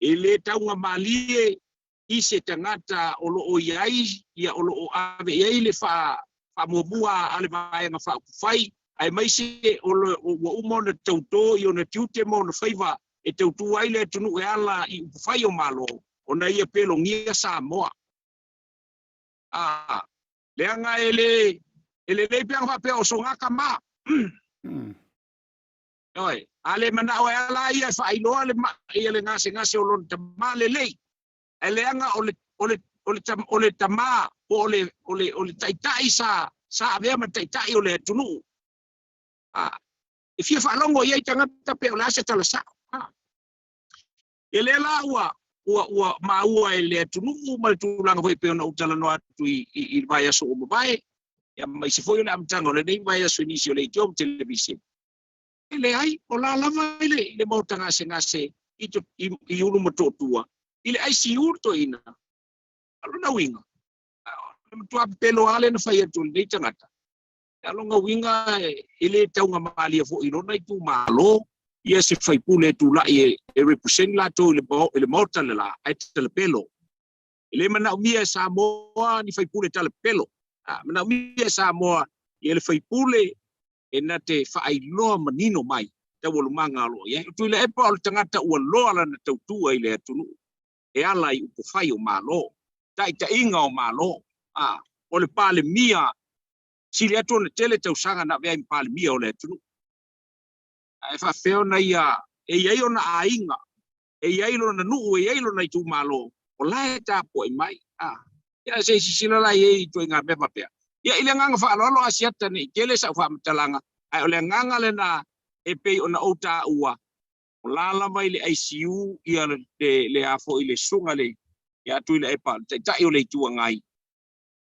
e le taugamalie i se tagata o lo o i ai ia o lo o ave i ai le faamuamua a le Vaega Faaupufai, aemaise o le ua uma ona tautō i ona tiute ma ona faiva e tautua ai le atunuu e ala i upufai o Malo, ona ia pelogia Samoa. A, leaga e le e lelei pe ana faapea o sogaka ma. Ioe, a le manao e ala ia e faailoa le ia le gasegase o lona tamā lelei, ae leaga o le o le o le o le tamā po o le o le o le taitai sa sa avea ma taitai o le atunuu. A, e fia faalogo i ai tagata pe o le a se tala sao. A, e lea la ua ua ua maua e le atunuu ma le tulaga foi pei ona ou talanoa atu i i, i le vaiaso ua mavae, ia ma aemaise foi o le amataga o lenei vaiaso i nisi o leitio ma televise. E leai, o la lava i le, i le maota gasegase i, to, i, i Ulumotootua, i le ICU le toeaina. A o lona uiga, o le matua pepelo lava lea na fai atu e lenei tagata. A o lona uiga e le taugamalie foi i lona itumalo ia se faipule e tulai e, e represent latou i le, i le maota le la, ae talapelo. E le manaomia e Samoa ni faipule talapelo. A, manaomia e Samoa ia le faipule e na te faailoa manino mai taualumaga o lo o i ai. O Tuilaepa o le tagata ua loa lana tautua i le atunuu e ala i upufai o Malo, taitaiga o Malo, a, o le Palemia, sili atu ona tele tausaga na avea ai ma Palemia o le atunuu. Ae faapefea ona ia, e i ai ona aiga, e i ai lona nuu, e i ai lona itumalo, o la e tapuai mai. A, ia se i sisila la i ai i ituaiga mea faapea. Ia, i le agaga faaaloalo Asiata ne i tele sau faamatalaga, ae o le agaga lena e pei ona ou taua, o la lava i le ICU ia le, le, le a foi le susuga le, ia Tuilaepa, le Taitai o le Itu Agai.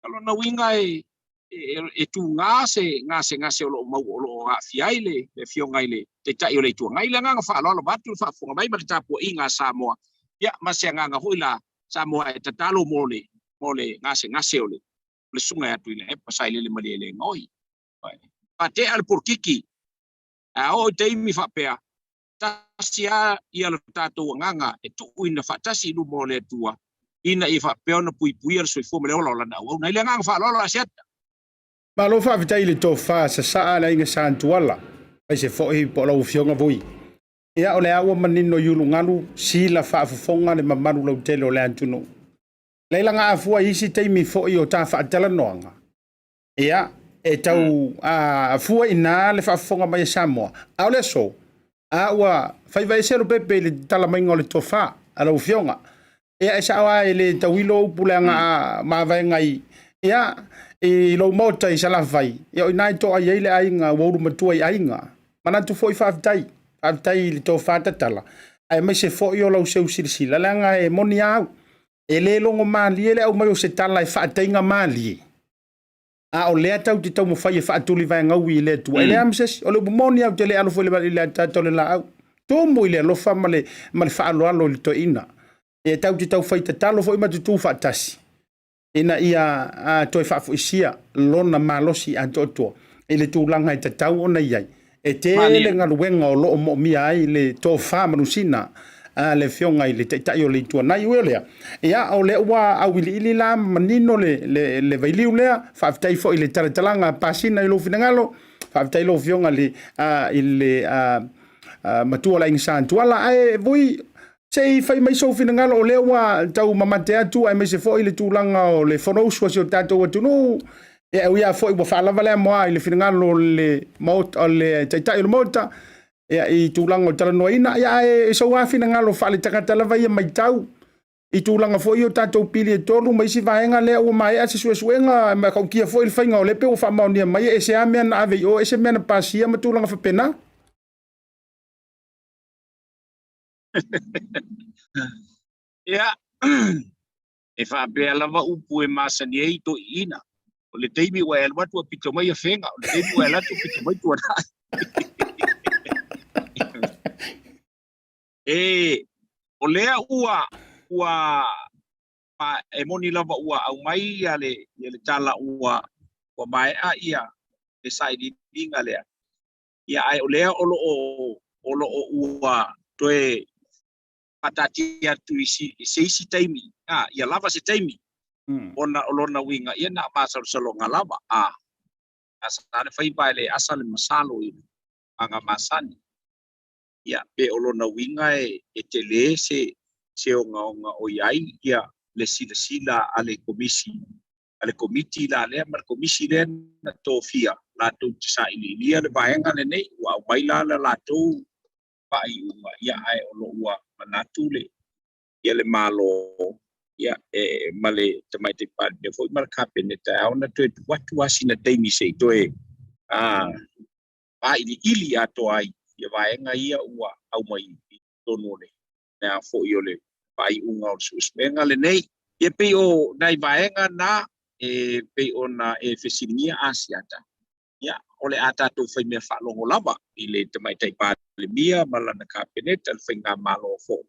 O lona uiga e, e tuga se gasegase o lo o mau o lo o aafia ai le Afioga i le Taitai o le Itu Agai. I le agaga faaaloalo vaeatu le faafofoga mai ma le tapuaiga a Samoa, ia ma se agaga foi la Samoa e tatalo mo le mo le gasegase o le Susuga ia Tuilaepa Sailele Malielegaoi. Faatea le polokiki, a oo i taimi faapea, tasi lava ia lo tatou agaga e tuuina faatasi i luma o le Atua, ina ia faapea ona puipuia le soifua ma le ola o Lana auauna. I le agaga faaaloalo, Asiata. Malo faafetai i le tofa sasaa le aiga Sa Tuala, aemaise foi po o lau Afioga Vui. Ia o lea ua manino i ulugalu sila faafofoga le mamalu lautele o le atunuu. Laila ga afua i isi taimi foi o ta faatalanoaga, ia e tau fua i ina le faafofoga mai a Samoa. A o le aso, a ua faiva ese Lopepe i le tatala maiga o le tofa a lau Afioga. Ia e sao lava e le tauilo upu leaga a mavaega i ia i lou maota i Salafai, ia o i ina e toa i ai le aiga ua ulu matua i aiga. Manatu foi faafetai, faafetai i le tofa tatala, aemaise foi o lau seu silasila leaga e moni a au. E le logo malie le aumai o se tala e faataiga malie, a o lea tatou te taumafai e faatulivaegaui i le Atua. E leai ma se isi, o le upu moni lava ou te le alo foi i le ataata o le laau. Tumu i le alofa ma le faaaloalo i le toeaina. E tatou te taufai tatalo foi ma tutu faatasi ina ia toe faafoisia lona malosi atoatoa i le tulaga e tatau ona i ai. E tele galuega o lo o moomia ai le tofa manusina a le Afioga i le Taitai o le Itu Agai. Ui o lea, ia o lea ua auiliili la ma manino le vailiu lea. Faafetai foi i le talatalaga a Pasina i lou finagalo. Faafetai lau Afioga i le matua o le Aiga Sa Tuala. Ae Vui, se i fai mai sou finagalo o lea ua tau mamate atu aemaise foi le tulaga o le Fonousu a si o tatou atunuu. Ia, e ui lava foi ua faalava le amoa i le finagalo o le Maota, o le Taitai o le Maota, ia, i tulaga o le talanoaina, ia, ae sou lava finagalo faale-tagata lava ia matau i tulaga foi o tatou pili e tolu ma isi vaega lea ua maea se suesuega, ma tautia foi le faiga o lea pei ua faamaonia mai, e ese lava mea na ave i o, ese mea na pasia ma tulaga faapena. Ia, e faapea lava upu e masani ai toeaiina, o le taimi ua e alu atu ua pito mai Afega, o le taimi ua e alu atu ua pito mai Tuanai. E, o lea ua, ua, ma e moni lava ua aumai ia le, ia le tala ua, ua maea ia le sailiiliga lea. Ia, ae o lea o lo o, o lo o ua toe faataatia atu i se isi taimi, a, ia lava se taimi, ona o lona uiga, ia na o masalosaloga lava, a, a sa le faiva e le asa le masalo i aga masani. Ia, pe o lona uiga e, e tele se, se ogaoga o i ai ia le silasila a le Komisi, a le Komiti la lea ma le Komisi lea na tofia latou te sailiilia le vaega lenei, ua aumai la le latou faaiuga, ia ae o lo o ua manatu le ia le Malo ia e ma le Tamaitai Palemia foi ma le Kapeneta e ao ona toe tuu atu lava sina taimi se i toe vailiili atoa ai ia vaega ia ua aumai i totonu o le mea foi o le faaiuga o le suesuega lenei. Ia pei o nai vaega na e pei ona e fesiligia Asiata, Ia, o le a tatou faimea faalogo lava i le Tamaitai Palemia ma lana Kapeneta, le Faigamalo foi,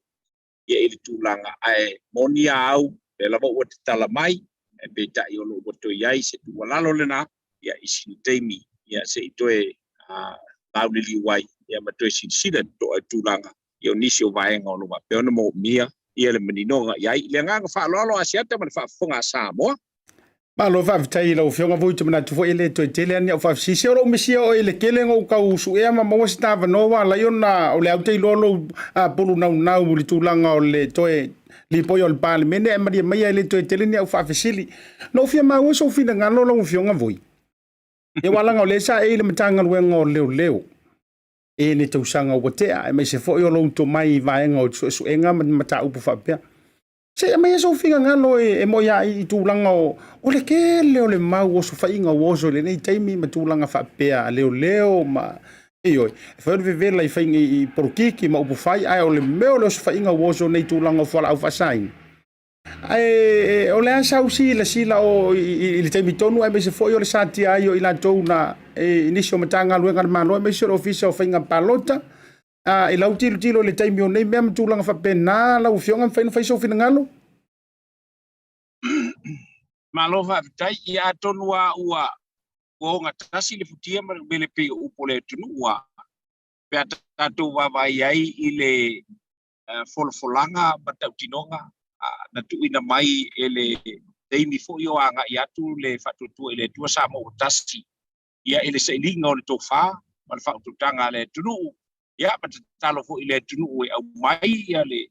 ia i le tulaga, ae moni a au, lea lava ua tatala mai, ae peitai o lo o ua toe i ai se tuualalo lena, ia, i sina taimi, ia, se i toe lauliliu ai, ia, ma toe silasila totoa i tulaga, ia, o nisi o vaega o lo o faapea ona moomia, ia, le maninoga i ai. I le agaga faaaloalo, Asiata ma le faafofoga a Samoa. Malo faafetai i lau Afioga Vui, te manatu foi e le toe tele lava ni au faafesili. Se o lou misia oe i le tele na ou tau suea ma maua se ta avanoa ua ala ai ona o lea ou te iloa lou pulu naunau i le tulaga o le toe lipoi o le Palemene, ae malie maia e le toe tele ni au faafesili. Na ou fia maua sou finagalo lau Afioga Vui, ia aua leaga o lea sa e i le Matagaluega o Leoleo i le tausaga ua tea, aemaise foi o lou tomai i vaega o suesuega ma mataupu faapea. Se i aumai sou finagalo e moi lava i tulaga o le tele o le mau osofaiga ua oso i lenei taimi ma tulaga faapea a leoleo ma ioe, e fai o le vevela i faiga i polokiki ma upu fai, ae o le mea o le osofaiga ua oso nei tulaga o fualaau faasaina. Ae o le a sau silasila o i le taimi tonu aemaise foi o le satia ai o i latou na i nisi o Matagaluega a le Malo aemaise o le Ofisa o Faiga Palota. I lau tilotilo i le taimi o nei mea ma tulaga faapena lau Afioga, mafai ona fai sou finagalo? Malo faafetai. Ia atonu lava ua ogatasi le futia ma le umele pei o upu o le atunuu a pe a tatou vaavaai ai i le folafolaga ma tautinoga na tuuina mai e le taimi foi o agai atu le Faatuatua i le Atua Samoa ua Tasi ia i le sailiga o le tofa ma le faautautaga a le atunuu, ia ma tatalo foi i le atunuu e aumai ia le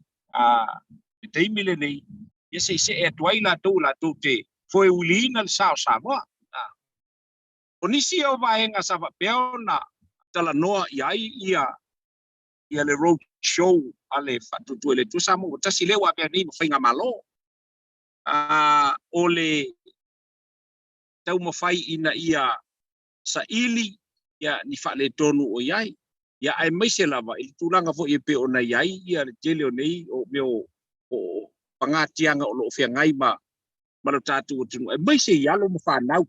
le taimi lenei ia se i see atu ai latou latou te foeuiliina le sa o Samoa. O nisi o vaega sa faapea ona talanoa i ai ia ia le road show a le Faatuatua i le Atua Samoa ua Tasi lea ua avea nei ma faigamalo, o le taumafai ina ia saili ia ni faaletonu o i ai, ia aemaise lava i le tulaga foi e pei ona i ai ia le tele o nei o mea o pagatiaga o lo o feagai ma ma lo tatou atunuu, aemaise i alo ma fanau,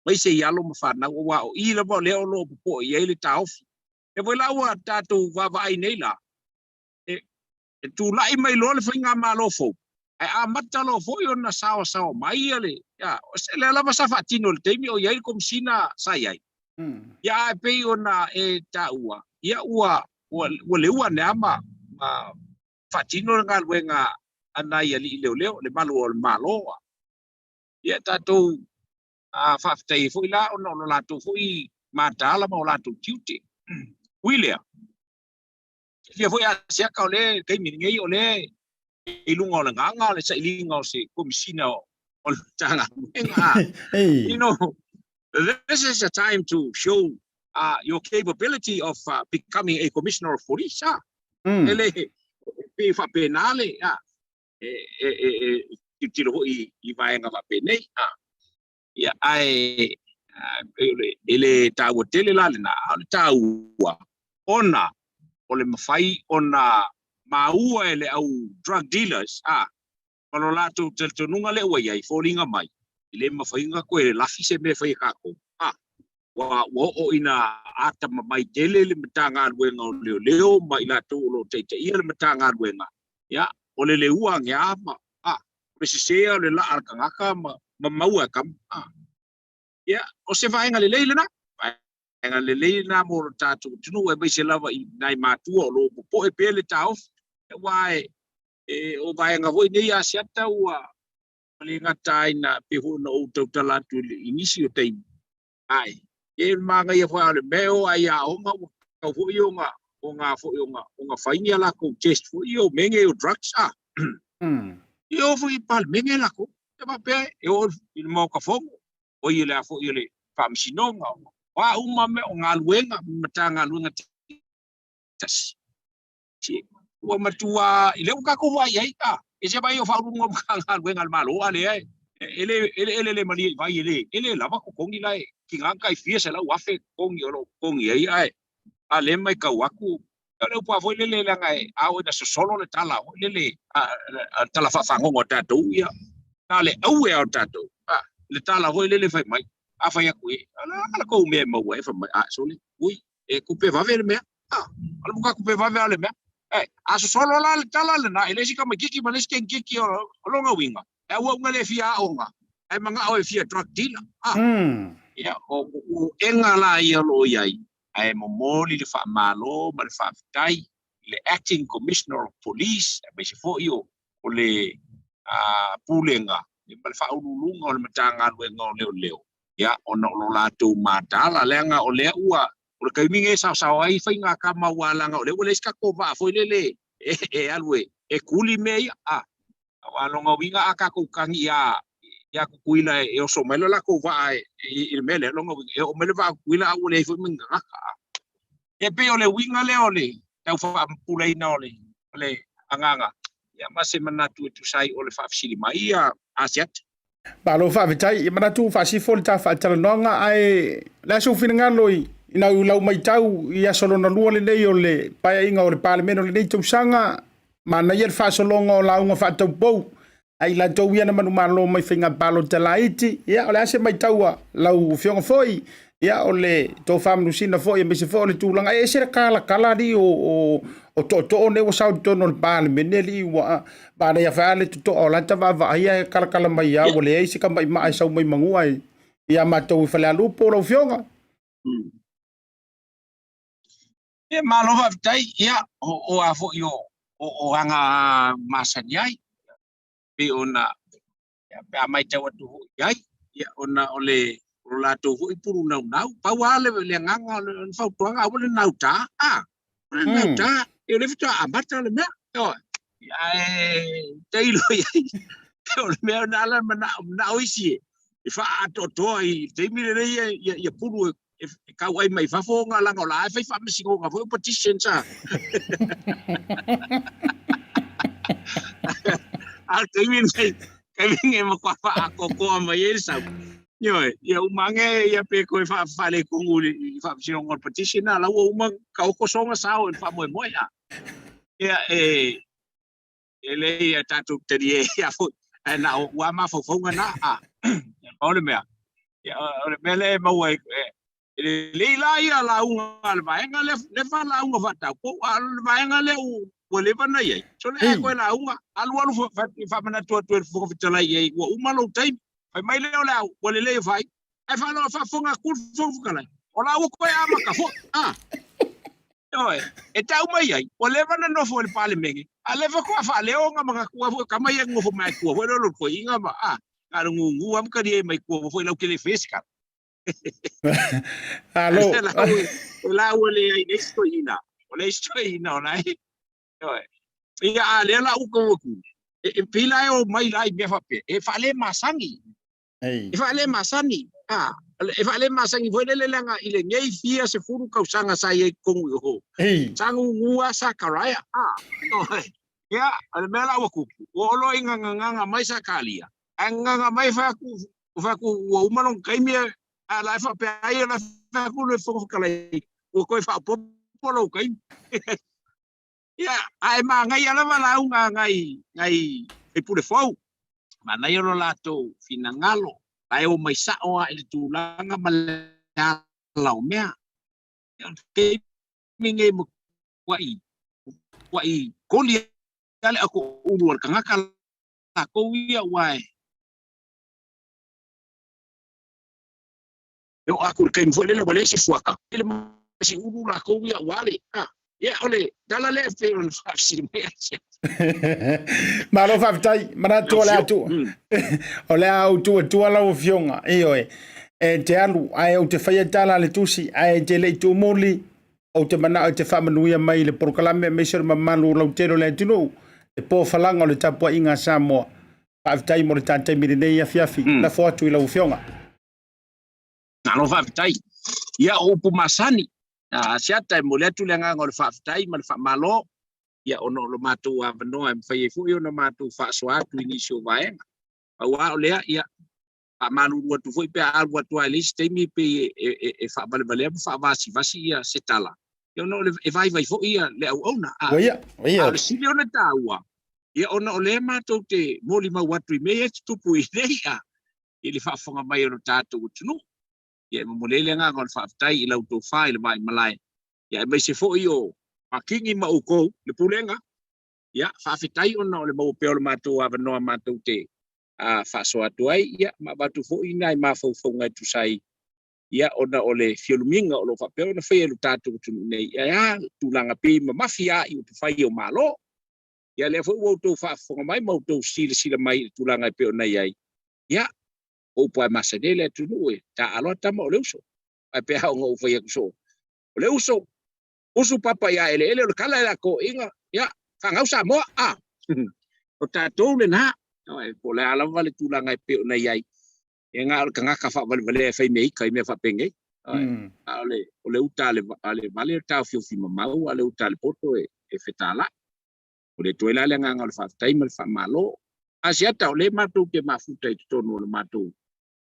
aemaise i alo ma fanau, aua o i lava lea o lo o popoe i ai le taofi. E foi la ua tatou vaavaai nei la, e, e tulai mai loa le faigamalo fou, ae amata loa foi ona saoasaoa mai ia le, ia, lea lava sa faatino i le taimi o i ai le Komesina sa i ai. Ia, ae pei ona e taua, ia ua, ua, ua leua ane lava ma, ma faatino le galuega a nai alii leoleo, le malu o le Malo. Ia, tatou a faafetai ai foi la ona o lo latou foi mataala ma o latou tiute. Ui lea, silafia foi Asiata o le taimi lenei o lea i luga o le gaga le sailiga o se Komesina o le Matagaluega. You know, this is a time to show your capability of becoming a commissioner of police. Ah. E le pei faapena le e e e e tilotilo foi i vaega faapenei. Ah. Ia, ae e le taua tele la lena, a o le taua ona o le mafai ona maua e le au drug dealers a ma lo latou talitonuga lea ua i ai, foliga mai, e le mafai ona toe lafi se mea e fai e tatou. A, ua oo ina atamamai tele le Matagaluega o Leoleo ma i latou o lo o taitaia le Matagaluega, ia, o le leua age a ma, a, o le sese o le laa a le tagata ma, ma maua e kama. A, ia, o se vaega lelei lena, vaega lelei lena mo lo tatou atunuu, aemaise lava i nai matua o lo o popoe pea le taofi, aua e, e, o vaega foi nei Asiata ua le gata ai na pei foi ona ou tautala atu i nisi o taimi, Ae, e manaia foi a o le mea o ai aoga ua tatau foi ona ona foi ona ona fai ni a latou test foi ia o mea nei o drugs a. Ia o foi i Palemene latou. E faapea e oo i le Maota Fono, o ia le a foi o le Faamasinoga, o a uma mea o galuega ma Matagaluega taitasi. Ua matua i lea ua tatou vaai ai, a, e se vaai o Faauluuluga o Matagaluega a le Malo, a lea e le e le malie i vai, e le lava totogi la e tiga ona tai fia 100,000 totogi o lo o totogi ai, ae a lea e matau atu, o le upu lava foi lele, leaga a oo ina sosolo le tala foi lele, a tala faafagogo a tatou, ia, na o le aue lava o tatou, a, le tala foi lele fai mai, a fai atu i, o le a la kou mea e maua ai, fai mai, a, sole, ui, e tupe vave le mea. Ah, o le matua tupe vave lava le mea. Eh, a sosolo la le tala lena i le isi tamaitiiti ma le isi tenikiti o, o lona uiga, e auauga le fia aoga, ae manao e fia drug dealer. Ah, ia, o puega la ia o lo o i ai, ae momoli le faamalo ma le faafetai i le Acting Commissioner of Police, aemaise foi o, o le Pulega ma le Faauluuluga o le Matagaluega o Leoleo, ia, ona o lo latou mataala, leaga o lea ua, o le taimi lenei e saosao ai faiga tama aua leaga o lea ua leai se tatou vaa foi lele e alu e kuli mea ia. A, aua lona uiga a tatou tagi ia ia Tutuila e oso mai le latou vaa i le mea lea, lona uiga e oo mai le vaa a Tutuila a ua leai foi ma ni tagata. E pei o le uiga lea o le tau faapupulaina o le agaga, ia ma se manatu e tusa ai o le faafesili mai ia Asiata. Malo faafetai, e manatu ua faasifo le ta faatalanoaga, ae o le a sou finagalo i lau lau matau i aso lona lua lenei o le paeaiga o le Palemene o lenei tausaga, manaia le faasologa o lauga faataupou. A i latou ia na manumalo mai faiga palota laiti, ia, o le a se matau a lau Afioga foi, ia, o le tofa manusina foi, aemaise foi o le tulaga, e ese le kalakala alii o tootoo nei ua sao i totonu o le Palemene alii, ua manaia foi lava le totoa o lata vaavaai ae kalakala mai lava, ua leai se tamaimaa e sau mai Manua ia matou i Falealupo lau Afioga. Ia, malo faafetai. Ia, o a foi o aga masani ai, pei ona pe a matau atu foi i ai, ia, ona o le o latou foi pulu naunau. Pau lava le agaga o le fautuaga, aua le nautā, a, aua le nautā, ia o lea faatoa amata le mea. Ioe. Ae tailo i ai, o le mea na ala manao isi e faaatoatoa i le taimi lenei ia pulu e kau ai mai fafo ona leaga o la e fai faamasinoga foi o petitions a. A o le taimi lenei, taimi lenei e matua faaatoatoa mai ai le sau. Ioe, ia uma ane ia pe toe faaletonu i le faamasinoga o le petition a la ua uma taoto sona sao i le faamoemoe a. Ia e lelei ia tatou talie ia foi ae na o ua mafaufauga na a. Pau le mea, ia, o le mea lea e maua e lelei la ia lauga a le vaega lea, leva lauga faataupou, a o le vaega lea ua leva na i ai. So le a koe lauga, alu alu faamanatu atu e le Fofoga Fetalai i ai, ua uma lou taimi. Fai mai lea o le au, ua lelei e fai. Ae faafofoga atu le Fofoga Fetalai, o la ua toe amata foi. A. Ioe, e tau mai ai, ua leva na nofo i le Palemene, a leva faatoa faaleo ona manatu foi o tama ia e nofo mai tua foi lea o lona toeaina ma, a, na o le gugu lava ma talie mai tua foi lau tele face kala. Alo. O la ua leai le isi toeaina, o le isi toeaina o la e, ioe. Ia, a lea la ua tou atu, e pei la e omai la i mea faapea, e faalemasani. E faalemasani, a, e faalemasani foi lele leaga i lenei fia sefulu tausaga sa i ai i totonu i o, sa gugu lava Sakaraia, a, ioe. Ia, o le mea la ua tupu, ua oo loa ina gagaga mai Sakaria, ae gagaga mai fai atu, fai atu ua uma lona taimi, a o la e faapea ai, o la e fai atu le Fofoga Fetalai, ua toe faaopoopo lou taimi. Ia, ae manaia lava lauga a nai, nai faipule fou. Manaia lo latou finagalo, la e omai sao lava i le tulaga ma le ala o mea. Ia, o le taimi lenei e matuai, matuai koli lava le atoulu a le tagata latou ia, aua e oo atu i le taimi foi lele ua leai se fuata, tele ma si ulu latou ia ua ale. Ia, o le tala lea e pei ona faafesili mai ai se. Malo faafetai, manatu o le a tu, o le a ou tuatua lau Afioga, ioe, e te alu, ae ou te faia tala a le tusi, ae e te le i tuumuli, ou te manao e te faamanuia mai i le polokalame aemaise o le mamalu lautele o le atunuu, le pofalaga o le tapuaiga a Samoa. Faafetai mo le ta taimi i lenei afiafi. Lafo atu i lau Afioga. Malo faafetai. Ia, o upu masani, a Asiata, e momoli atu le agaga o le faafetai ma le faamalo, ia, ona o lo matou avanoa e mafai ai foi ona matou faasoa atu i nisi o vaega. Pau lava o lea, ia, faamalulu atu foi pe a alu atu lava i le isi taimi pei e faavalevalea ma faavasivasi ia se tala, ia ona o le, e vaivai foi ia le auauna. A, a o le sili ona taua, ia ona o lea matou te molimau atu i mea ia e tutupu i nei, a, i le faafofoga mai o lo tatou atunuu. Ia e momoli ai le agaga o le faafetai i la outou fa i le vaimalae, ia aemaise foi o Makini ma outou, le Pulega, ia faafetai ona o le maua pea o le matou avanoa matou te faasoa atu ai, ia ma avatu foi nai mafaufauga e tusa ai, ia ona o le feulumiga o lo o faapea ona faia e lo tatou atunuu nei, ae a tulaga pei mamafi lava i upufai o Malo. Ia lea foi ua outou faafofoga mai ma outou silasila mai i le tulaga e pei ona i ai, ia, o upu lava e masani ai le atunuu e taaalo lava tama o le uso. Ae pe a ona ou fai atu soo, o le uso, usu papa ia eleele o le kala e la toeaiina, ia, fanau Samoa, a! O tatou lena, po o le a lava le tulaga e pei ona i ai, ia na o le tagata faavalevalea e fai mea ita i mea faapenei. A o le, o le uta a le, a le vale e taofiofi mamao, a o le uta a le poto e, e fetalai. O le toe la le agaga o le faafetai ma le faamalo. Asiata, o lea matou te mafuta i totonu o le matou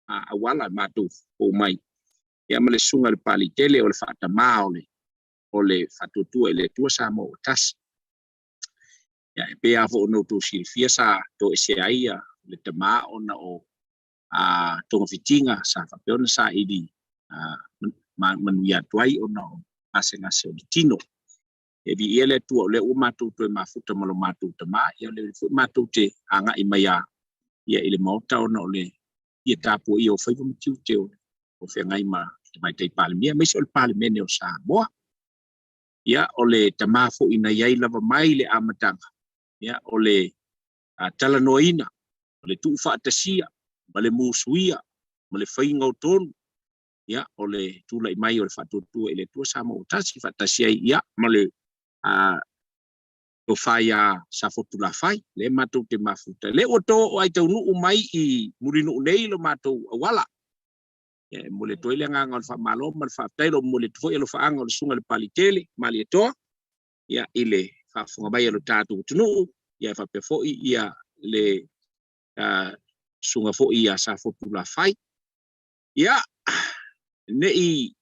auala, matou fou mai. Ia ma le susuga i le Papalii tele o le faatamā o le, o le Faatuatua i le Atua Samoa ua Tasi. Ia, e pei lava foi ona outou silafia sa toesea ai ia le tamā ona o togafitiga sa faapea ona saili manuia atu ai ona o gasegase o le tino. E viia le Atua o lea ua matou toe mafuta ma lo matou tamā, ia o lea foi matou te agai mai a ia i le maota ona o le ia tapuaia o faiva ma tiute o feagai ma le Tamaitai Palemia aemaise o le Palemene o Samoa. Ia o le tamā foi na i ai lava mai le amataga, ia o le talanoaina, o le tuufaatasia ma le musuia ma le faiga o tonu, ia o le tulai mai o le faatuatua i le Atua Samoa ua tasi faatasi ai ia ma le tofa iā Safotulafai, lea matou te mafuta. Lea ua to oo ai taunuu mai i Mulinuu nei lo matou auala. Ia e momoli atu ai le agaga o le faamalo ma le faafetai, lo momoli atu foi alofaaga o le Susuga i le Papaliitele Malietoa, ia i le faafofoga mai a lo tatou atunuu, ia e faapea foi ia le susuga foi ia Safotulafai. Ia, ne i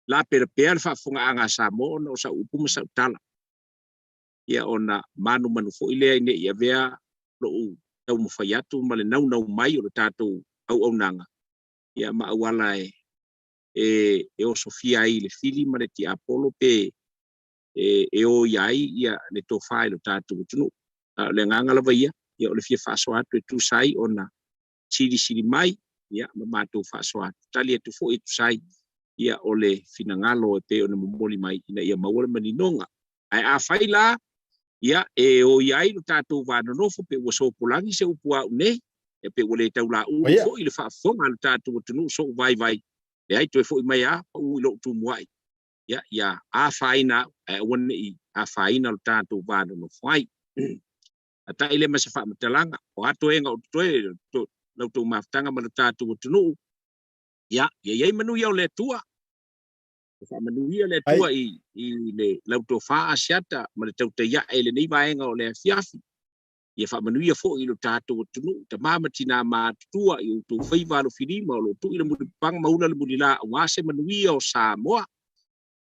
laperapea le faafofogaaga a Samoa ona o sau upu ma sau tala, ia ona manumanu foi lea ne i avea lou taumafai atu ma le naunau mai o le tatou auaunaga, ia ma auala e e osofia ai i le fili ma le tiapolo pe e oia ai ia le tofa i lo tatou atunuu. A o le agaga lava ia, ia o le fia faasoa atu e tusa ai ona silisili mai, ia ma matou faasoa atu, tali atu foi e tusa ai ia o le finagalo e pei ona momoli mai ina ia maua le maninoga. Ae afai la ia e oia ai lo tatou va nonofo pe ua sopolagi se upu a au nei, ia pe ua le taulaulu foi le faafofoga a lo tatou atunuu sou vaivai, leai toe foi mai a pau i lou tumuai, ia ia afaina au, ae aua ne i afaina lo tatou va nonofo ai. Atai lea ma se faamatalaga, o a toega o totoe la outou mafutaga ma lo tatou atunuu, ia, ia i ai manuia o le Atua. Ia faamanuia le Atua i, i le lau tofa Asiata ma le tautai ae i lenei vaega o le afiafi. Ia faamanuia foi i lo tatou atunuu, tama ma tinā matutua i outou faiva alofilima o lo o tui le mulipapaga ma ula le mulila aua se manuia o Samoa.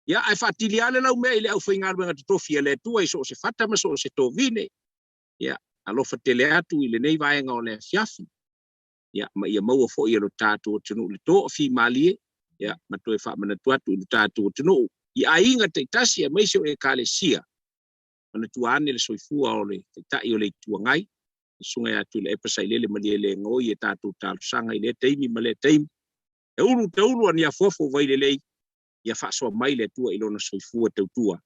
Ia, ae faatili lava le laumea i le aufaigaluega totofi a le Atua i so o se fata ma so o se tovine. Ia, alofa tele atu i lenei vaega o le afiafi. Ia, ma ia maua foi e lo tatou atunuu le toafimalie, ia, ma toe faamanatu atu i lo tatou atunuu i aiga taitasi aemaise o Ekalesia, manatua ane le soifua o le Taitai o le Itu Agai, le Susuga ia Tuilaepa Sailele Malielegaoi e tatou talosaga i lea taimi ma lea taimi. E ulu taulu a ni afuafu o vai lelei, ia faasoa mai le Atua i lona soifua tautua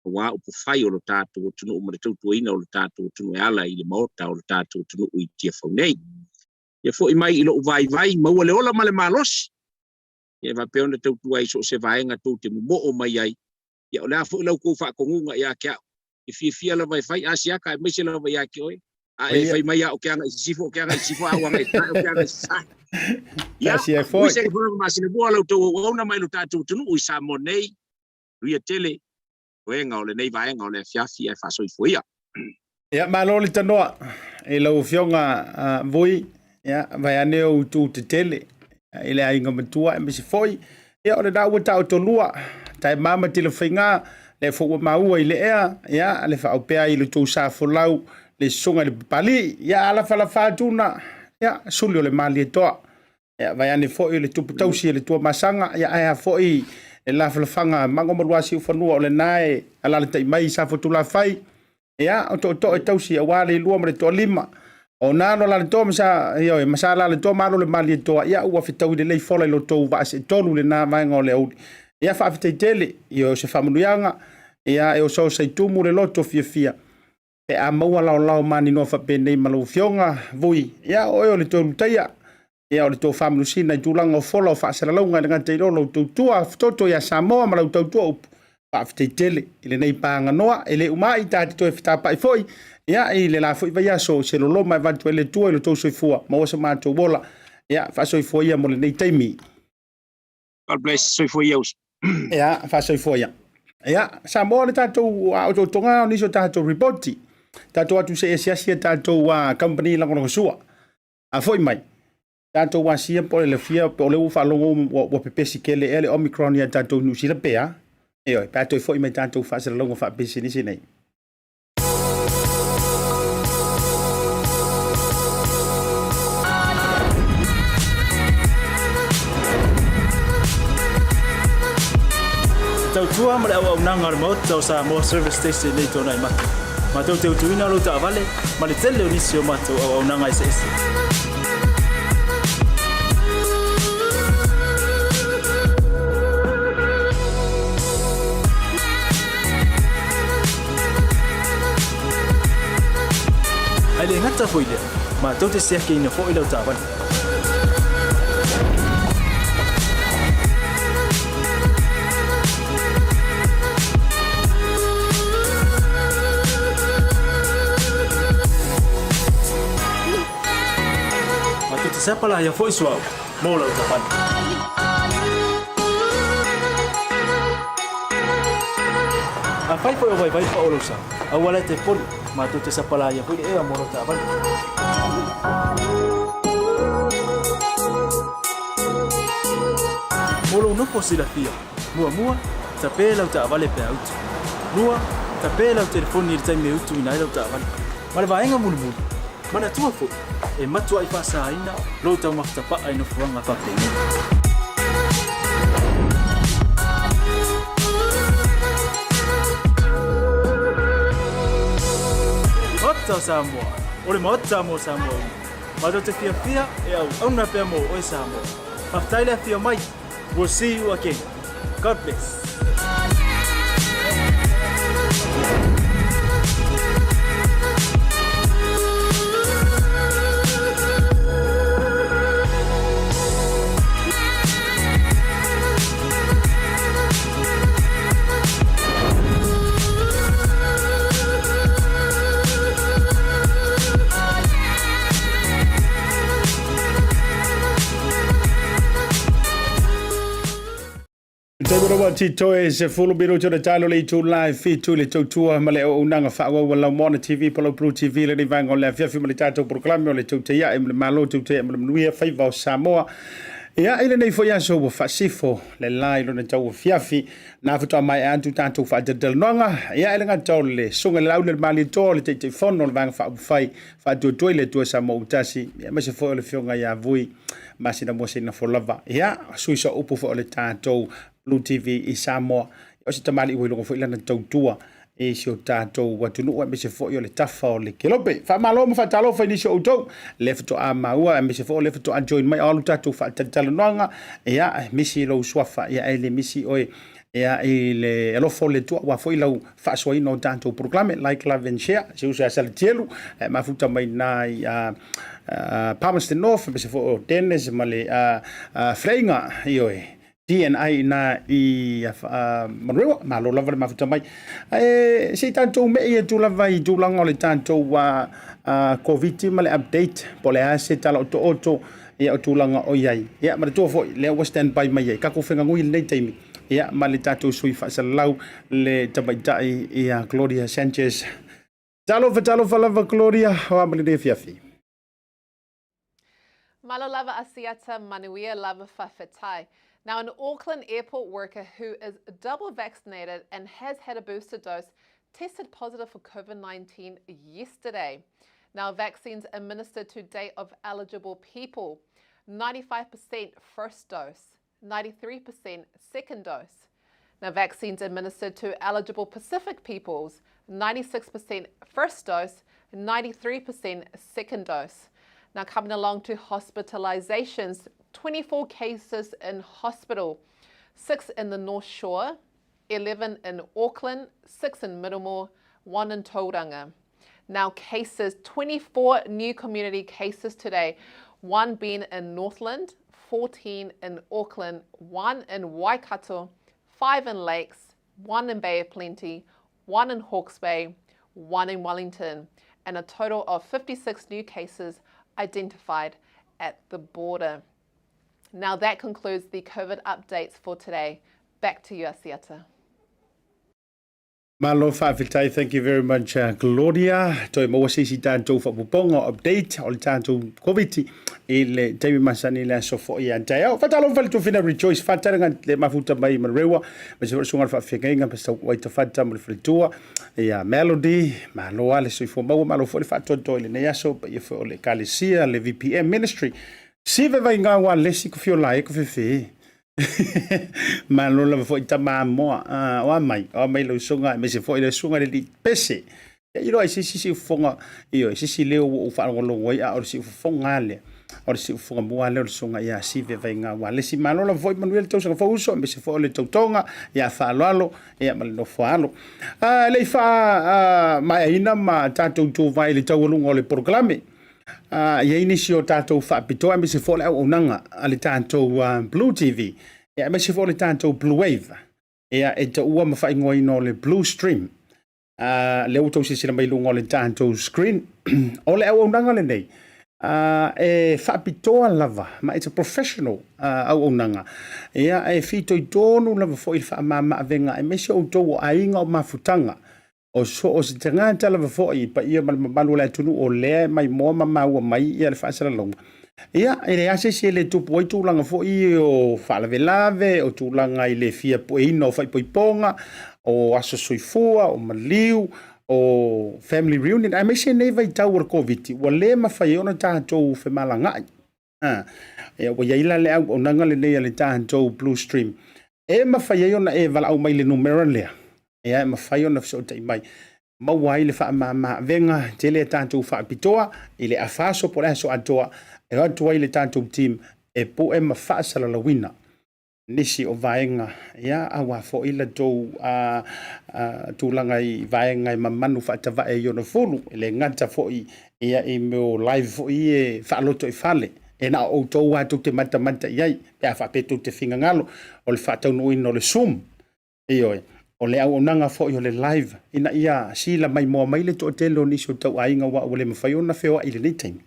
aua upufai o lo tatou atunuu ma le tautuaina o lo tatou atunuu e ala i le Maota o lo tatou atunuu i Tiafau nei. Ia foi mai i lou vaivai, maua le ola ma le malosi, ia e faapea ona tautua ai i so o se vaega tou te momoo mai ai. Ia o le a foi la outou faatonuga ia te au, e fiafia lava e fai Asiata aemaise lava ia te oe, a e fai mai lava ou te agai i sisifo, ou te agai i sisifo, a ou agai i sasae, ou te agai i sasae. Ia, aemaise le fono masina mua la outou auauna mai lo tatou atunuu i Samoa nei, manuia tele toega o lenei vaega o le afiafi ae faasoifua ia. Ia, malo le tanoa i lau Afioga Vui, ia, vaeane ou itu tetele i le aiga matua aemaise foi, ia, o lena ua taotolua, taema ma Tilafaiga, lea foi ua maua i le ea, ia, le faaopea i le tou sa folau, le susuga i le Papalii, ia, alafalafa atu na, ia, suli o le Malietoa. Ia, vaeane foi le tupu tausi e le Tuamasaga, ia, ae a foi le lafalafaga mago ma Luasiufanua o lena e alalatai mai i Safotulafai, ia, o tootoo e tausi aua le ilua ma le toalima. O na alo lalatoa ma sa, ioe, ma sa lalatoa ma alo le Malietoa, ia, ua fetaui lelei fola i lo tou vaa seetolu lena vaega o le aoauli. Ia, faafetai tele, ioe, o se faamanuiaga, ia, e osaosa i tumu le loto fiafia. Pe a maua laolao maninoa faapenei ma lau Afioga, Vui, ia o oe o le toe ulutaia, ia o le tofa manusina i tulaga o fola o faasalalauga e le gata i lo lou tautua fetoto ia Samoa ma lau tautua upu. Faafetai tele i lenei paganoa, e le uma ai ta te toe fetapai foi, ia i le la foi vaiaso se loloma e avatu ai le Atua i lo tou soifua, maua so matou ola, ia faasoifua ia mo lenei taimi. God bless, soifua ia uso. Ia, faasoifua ia. Ia, Samoa le tatou otootoga o nisi o tatou ripoti. Tatou atu se asiasi a tatou company lagolagosua. A foi mai, tatou asia po o le lafia po o le ua faalogo ua pepesi tele ea le Omicron ia tatou Niu Sila pe a. Ioe, pe a toe foi mai tatou faasalalauga faapisinisi nei. tautua ma le auaunaga a le Maota o Samoa Service Station i Tuanaimato. Matou te utuina lou taavale ma le tele o nisi o matou auaunaga eseese. Ae le gata foi i lea, matou te siakiina foi lau taavale. Matou te sapalaia foi suauu mo lau taavale. Afai foi o vaivai pao lou sa, aua la e te poli, matou te sapalaia foi le ea mo lau taavale. Mo lou nofo silafia, muamua, tape lau taavale pe a utu. Lua, tape lau telefoni i le taimi e utuina ai lau taavale. Ma le vaega mulimuli, manatua foi, e matuai faasaina lou taumafa tapaa i nofoaga faapenei. Maota o Samoa, o le Maota mo Samoa uma. Matou te fiafia e auauna pea mo oe Samoa. Faafetai le afio mai. We'll see you again. God bless. Te manawa ti toe se fulu minuti o le talo le itu live fitu le tautua ma le auaunaga faaauau a Laumona TV po o lau Blue TV lenei vaega o le afiafi ma le tatou polokalame o le Tautai Ae ma le Malo Tautai Ae ma le Manuia Faiva o Samoa. Ia, i lenei foi aso ua faasifo le la i lona tauafiafi, na faatoa maea atu tatou faatalatalanoaga. Ia, e le gata o le Susuga i le Lauli o le Malietoa o le Taitaifono o le Vaega Faaupufai Faatuatua i le Atua Samoa ua tasi, ia, aemaise foi o le Afioga ia Vui Masina mo se nofo lava. Ia, sui soaupu foi o le tatou Blue TV i Samoa. O se tamalii ua iloga foi lana tautua i si o tatou atunuu aemaise foi o le tafa o le Kelope. Faamalo ma faatalofa i nisi o outou le faatoa maua aemaise foi o le faatoa join mai o alu tatou faatalatalanoaga. Ia, misi lou suafa, ia e le misi oe ia i le alofa o le Atua aua foi lau faasoaina o tatou polokalame. Like, love and share. Se uso ia Salatielu e mafuta mai na i Palmerston North aemaise foi o Dennis ma le Freiga ioe DNI na i Manurewa. Malo lava le mafuta mai. Ae se i tatou mei atu lava i tulaga o le tatou Koviti ma le update po o le a se tala otooto ia o tulaga o i ai. Ia manatua foi lea ua stand by mai ai tatou fegagui i lenei taimi ia ma le tatou sui faasalalau le tamaitai ia Gloria Sanchez. Talofa talofa lava Gloria, o a ma lenei afiafi. Malo lava Asiata manuia lava fawhetai. Now an Auckland airport worker who is double vaccinated and has had a booster dose tested positive for COVID-19 yesterday. Now vaccines administered to date of eligible people, 95% first dose, 93% second dose. Now vaccines administered to eligible Pacific peoples, 96% first dose, 93% second dose. Now coming along to hospitalizations, 24 cases in hospital, 6 in the North Shore, 11 in Auckland, 6 in Middlemore, 1 in Tauranga. Now cases, 24 new community cases today, one being in Northland, 14 in Auckland, 1 in Waikato, 5 in Lakes, 1 in Bay of Plenty, 1 in Hawke's Bay, 1 in Wellington, and a total of 56 new cases identified at the border. Now that concludes the COVID updates for today. Back to you, Asiata. Malo faafetai, thank you very much Gloria. Toe maua se isi tatou faaopoopoga o update o le tatou Covid i le taimi masani le aso foi ia taeao. Faatalofa le tofina Rejoice Fatalaga le mafuta mai Manurewa, ma se susuga le faafeagaiga Pastor Waita Fata ma le faletua ia Melody, malo lava le soifua maua, malo foi le faatoatoa i lenei aso, paia foi o le Ekalesia, le VPM Ministry. Sive vai ngā wā lesi ko fio lai ko fefe. Malo lava foi tama moa. Ah, o a mai, o a mai lau susuga aemaise foi le susuga i le alii pese. Ia iloa ai se isi siufofoga, ioe, se isi leo ua ou faalogologo ai, a o le siufofoga lava lea, o le siufofoga mua lea o le susuga ia Sive Vaiga Ualesi. Malo lava foi, manuia le tausaga fou uso, aemaise foi o le tautoga ia faaaloalo ia ma le nofo a alo. A le i faamaeaina ma tatou tuvae i le taualuga o le polokalame, a i ai nisi o tatou faapitoa aemaise foi o le auaunaga a le tatou Blue TV, ia aemaise foi o le tatou Blue Wave, ia e taua ma faaigoaina o le Blue Stream. Lea ua tou silasila mai i luga o le tatou screen. O le auaunaga lenei, e faapitoa lava, ma it's a professional auaunaga. Ia, e fitoitonu lava foi i le faamama-avega aemaise outou o aiga o mafutaga. O so o se tagata lava foi, paia ma le mamalu o le atunuu o lea e maimoa ma maua mai ia le faasalalauga. Ia, e leai lava se isi e le tupu ai tulaga foi o faalavelave, o tulaga i le fia pueina o faaipoipoga, o aso soifua, o maliu, o family reunion, aemaise lenei vaitau o le Koviti, ua le mafai ai ona tatou femalagaai. A, ia, ua i ai la le auaunaga lenei a le tatou Blue Stream, e mafai ai ona e valaau mai i le numera lea, ia, e mafai ona fesootai mai. Maua ai le faamama-avega tele a tatou faapitoa i le afa aso po o le aso atoa e o atu ai le tatou team e pue ma faasalalauina nisi o vaega ia aua foi la tou tulaga i vaega e mamanu faatavae i ona fulu. E le gata foi ia i mea o live foi e faaloto i fale e na o outou lava tou te matamata i ai pe a faapea tou te finagalo o le faataunuuina o le Zoom. Ioe, o le auaunaga foi o le live ina ia sila maimoa mai le toatele o nisi o tauaiga aua ua le mafai ona feoai i lenei taimi.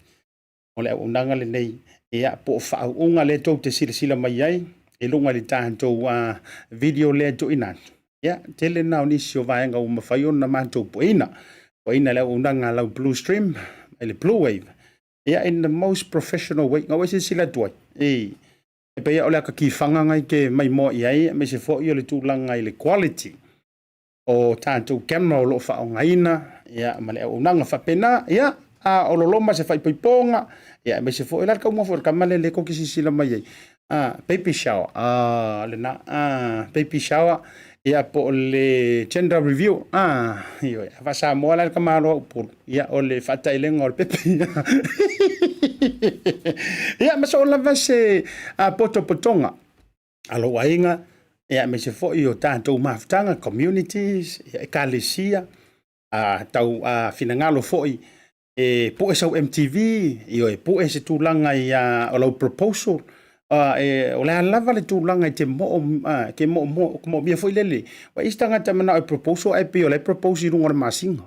O le auaunaga lenei, ia, po o faauuga lea tou te silasila mai ai i luga i le tatou video lea e tuuina atu. Ia, tele na o nisi o vaega ua mafai ona matou pueina. Pueina le auaunaga a lau Blue Stream, mai le Blue Wave. Ia, in the most professional way. Nga ua silasila atu ai, e E pei o le ata kifaga na i te maimoa i ai, aemaise foi o le tulaga i le quality o tatou camera o lo o faaaogaina, ia, ma le auaunaga faapena, ia, a o loloma se faaipoipoga, ia, aemaise foi o le a le taumua foi o le tama lea lea tou te silasila mai ai, a, baby shower, a, lena, a, baby shower, ia, po o le gender review, a, ioe, a faa-Samoa la le tamaloa Upolu, ia, o le faataelega o le pepe. Ia, ma soo lava se potopotoga a lou aiga, ia, aemaise foi o tatou mafutaga, communities, ia, ekalesia, a tau a finagalo foi e pue sau MTV, ioe, pue se tulaga i a, o lau proposal, a, e, o le a lava le tulaga i te moo, a, ke moo, moo, moomia foi lele. Ua isi tagata manao e proposal, ae pei o la e propose i luga o le masina.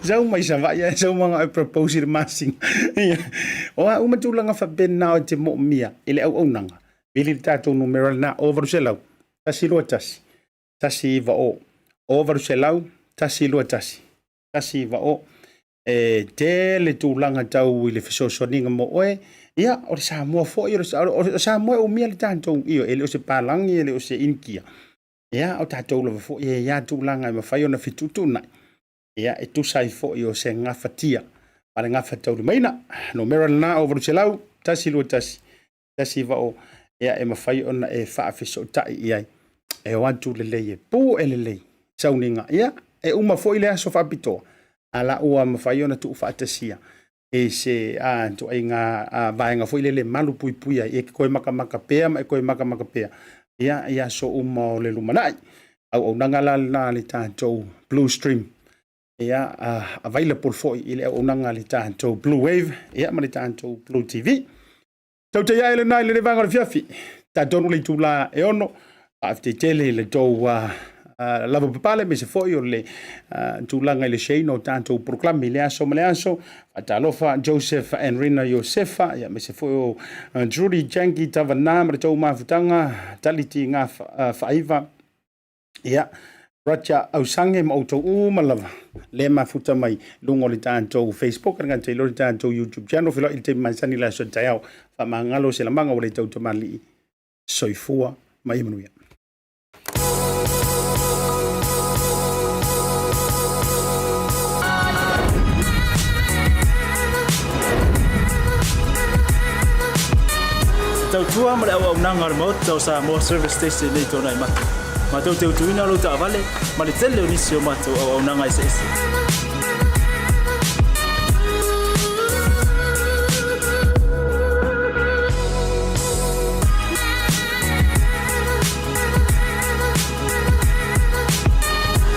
Sau mai Savaii ae sau manao e propose i le masina. O a uma tulaga faapena o te moomia i le auaunaga, vili le tatou numera lena, 0800 121 190 0800 121 190. E tele tulaga tau i le fesoasoaniga mo oe. Ia, o le Samoa foi, o le Samoa e umia le tatou, ioe, e le o se palagi, e le o se Inikia. Ia, o tatou lava foi e i ai tulaga e mafai ona fetuutuunai, ia, e tusa ai foi o se gafatia ma le gafataulimaina. Numera lena o 800 121 190, ia, e mafai ona e faafesootai i ai. E o atu lelei e pu e lelei sauniga. Ia, e uma foi le aso faapitoa, a la ua mafai ona tuufaatasia i se ituaiga vaega foi lele e malu puipui ai, e toe matamata pea ma e toe matamata pea ia i aso uma o le lumanai. Auaunaga la lena a le tatou Blue Stream, ia, available foi i le auaunaga a le tatou Blue Wave, ia, ma le tatou Blue TV. Tautai ae lena i lenei vaega o le fiafi. Talitonu le itula e 6. Faafetai tele i le tou lava papale aemaise foi o le tulaga i le shareina o tatou polokalame i le aso ma le aso. Faatalofa Joseph and Rina Iosefa, ia, aemaise foi o Judy Janki Tavana ma le tou mafutaga, Taliti Ngā Faaiva, ia, Raja Ausange ma outou uma lava le mafuta mai luga o le tatou Facebook, le gata i le tatou YouTube channel. Feiloai i le taimi masani i le aso taeao. Faamagalo se lamaga ua le tau tamalii. Soifua ma ia manuia. tautua ma le auaunaga a le Maota o Samoa Service Station nei Tuanaimato. Matou te utuina lou taavale ma le tele o nisi o matou auaunaga eseese.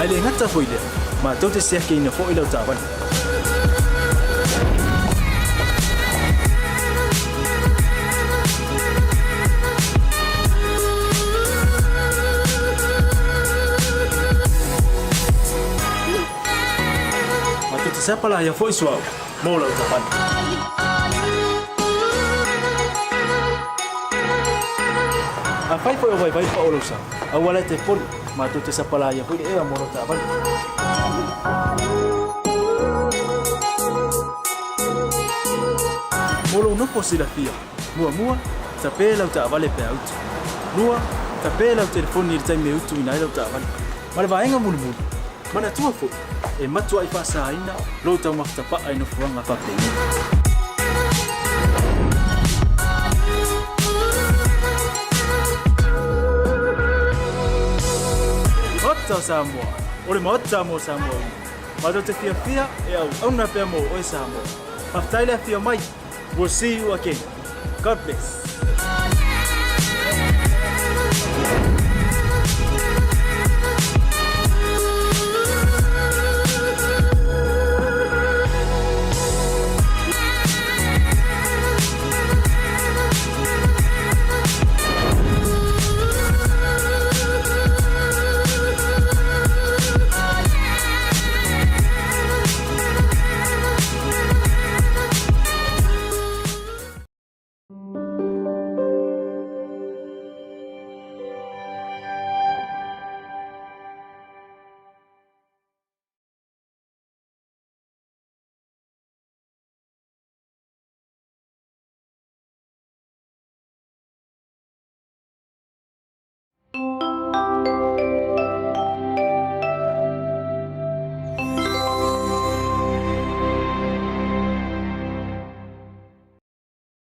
Ae le gata foi lea, matou te siakiina foi lau taavale. Matou te sapalaia foi suauu mo lau taavale. Afai foi o vaivai pao lou sa, aua la e te poli, matou te sapalaia foi le ea mo lau taavale. Mo lou nofo silafia, muamua, tape lau taavale pe a utu. Lua, tape lau telefoni i le taimi e utuina ai lau taavale. Ma le vaega mulimuli, manatua foi, e matuai faasaina lou taumafa tapaa i nofoaga faapenei. Maota o Samoa, o le Maota mo Samoa uma. Matou te fiafia e auauna pea mo oe Samoa. Faafetai le afio mai. We'll see you again. God bless.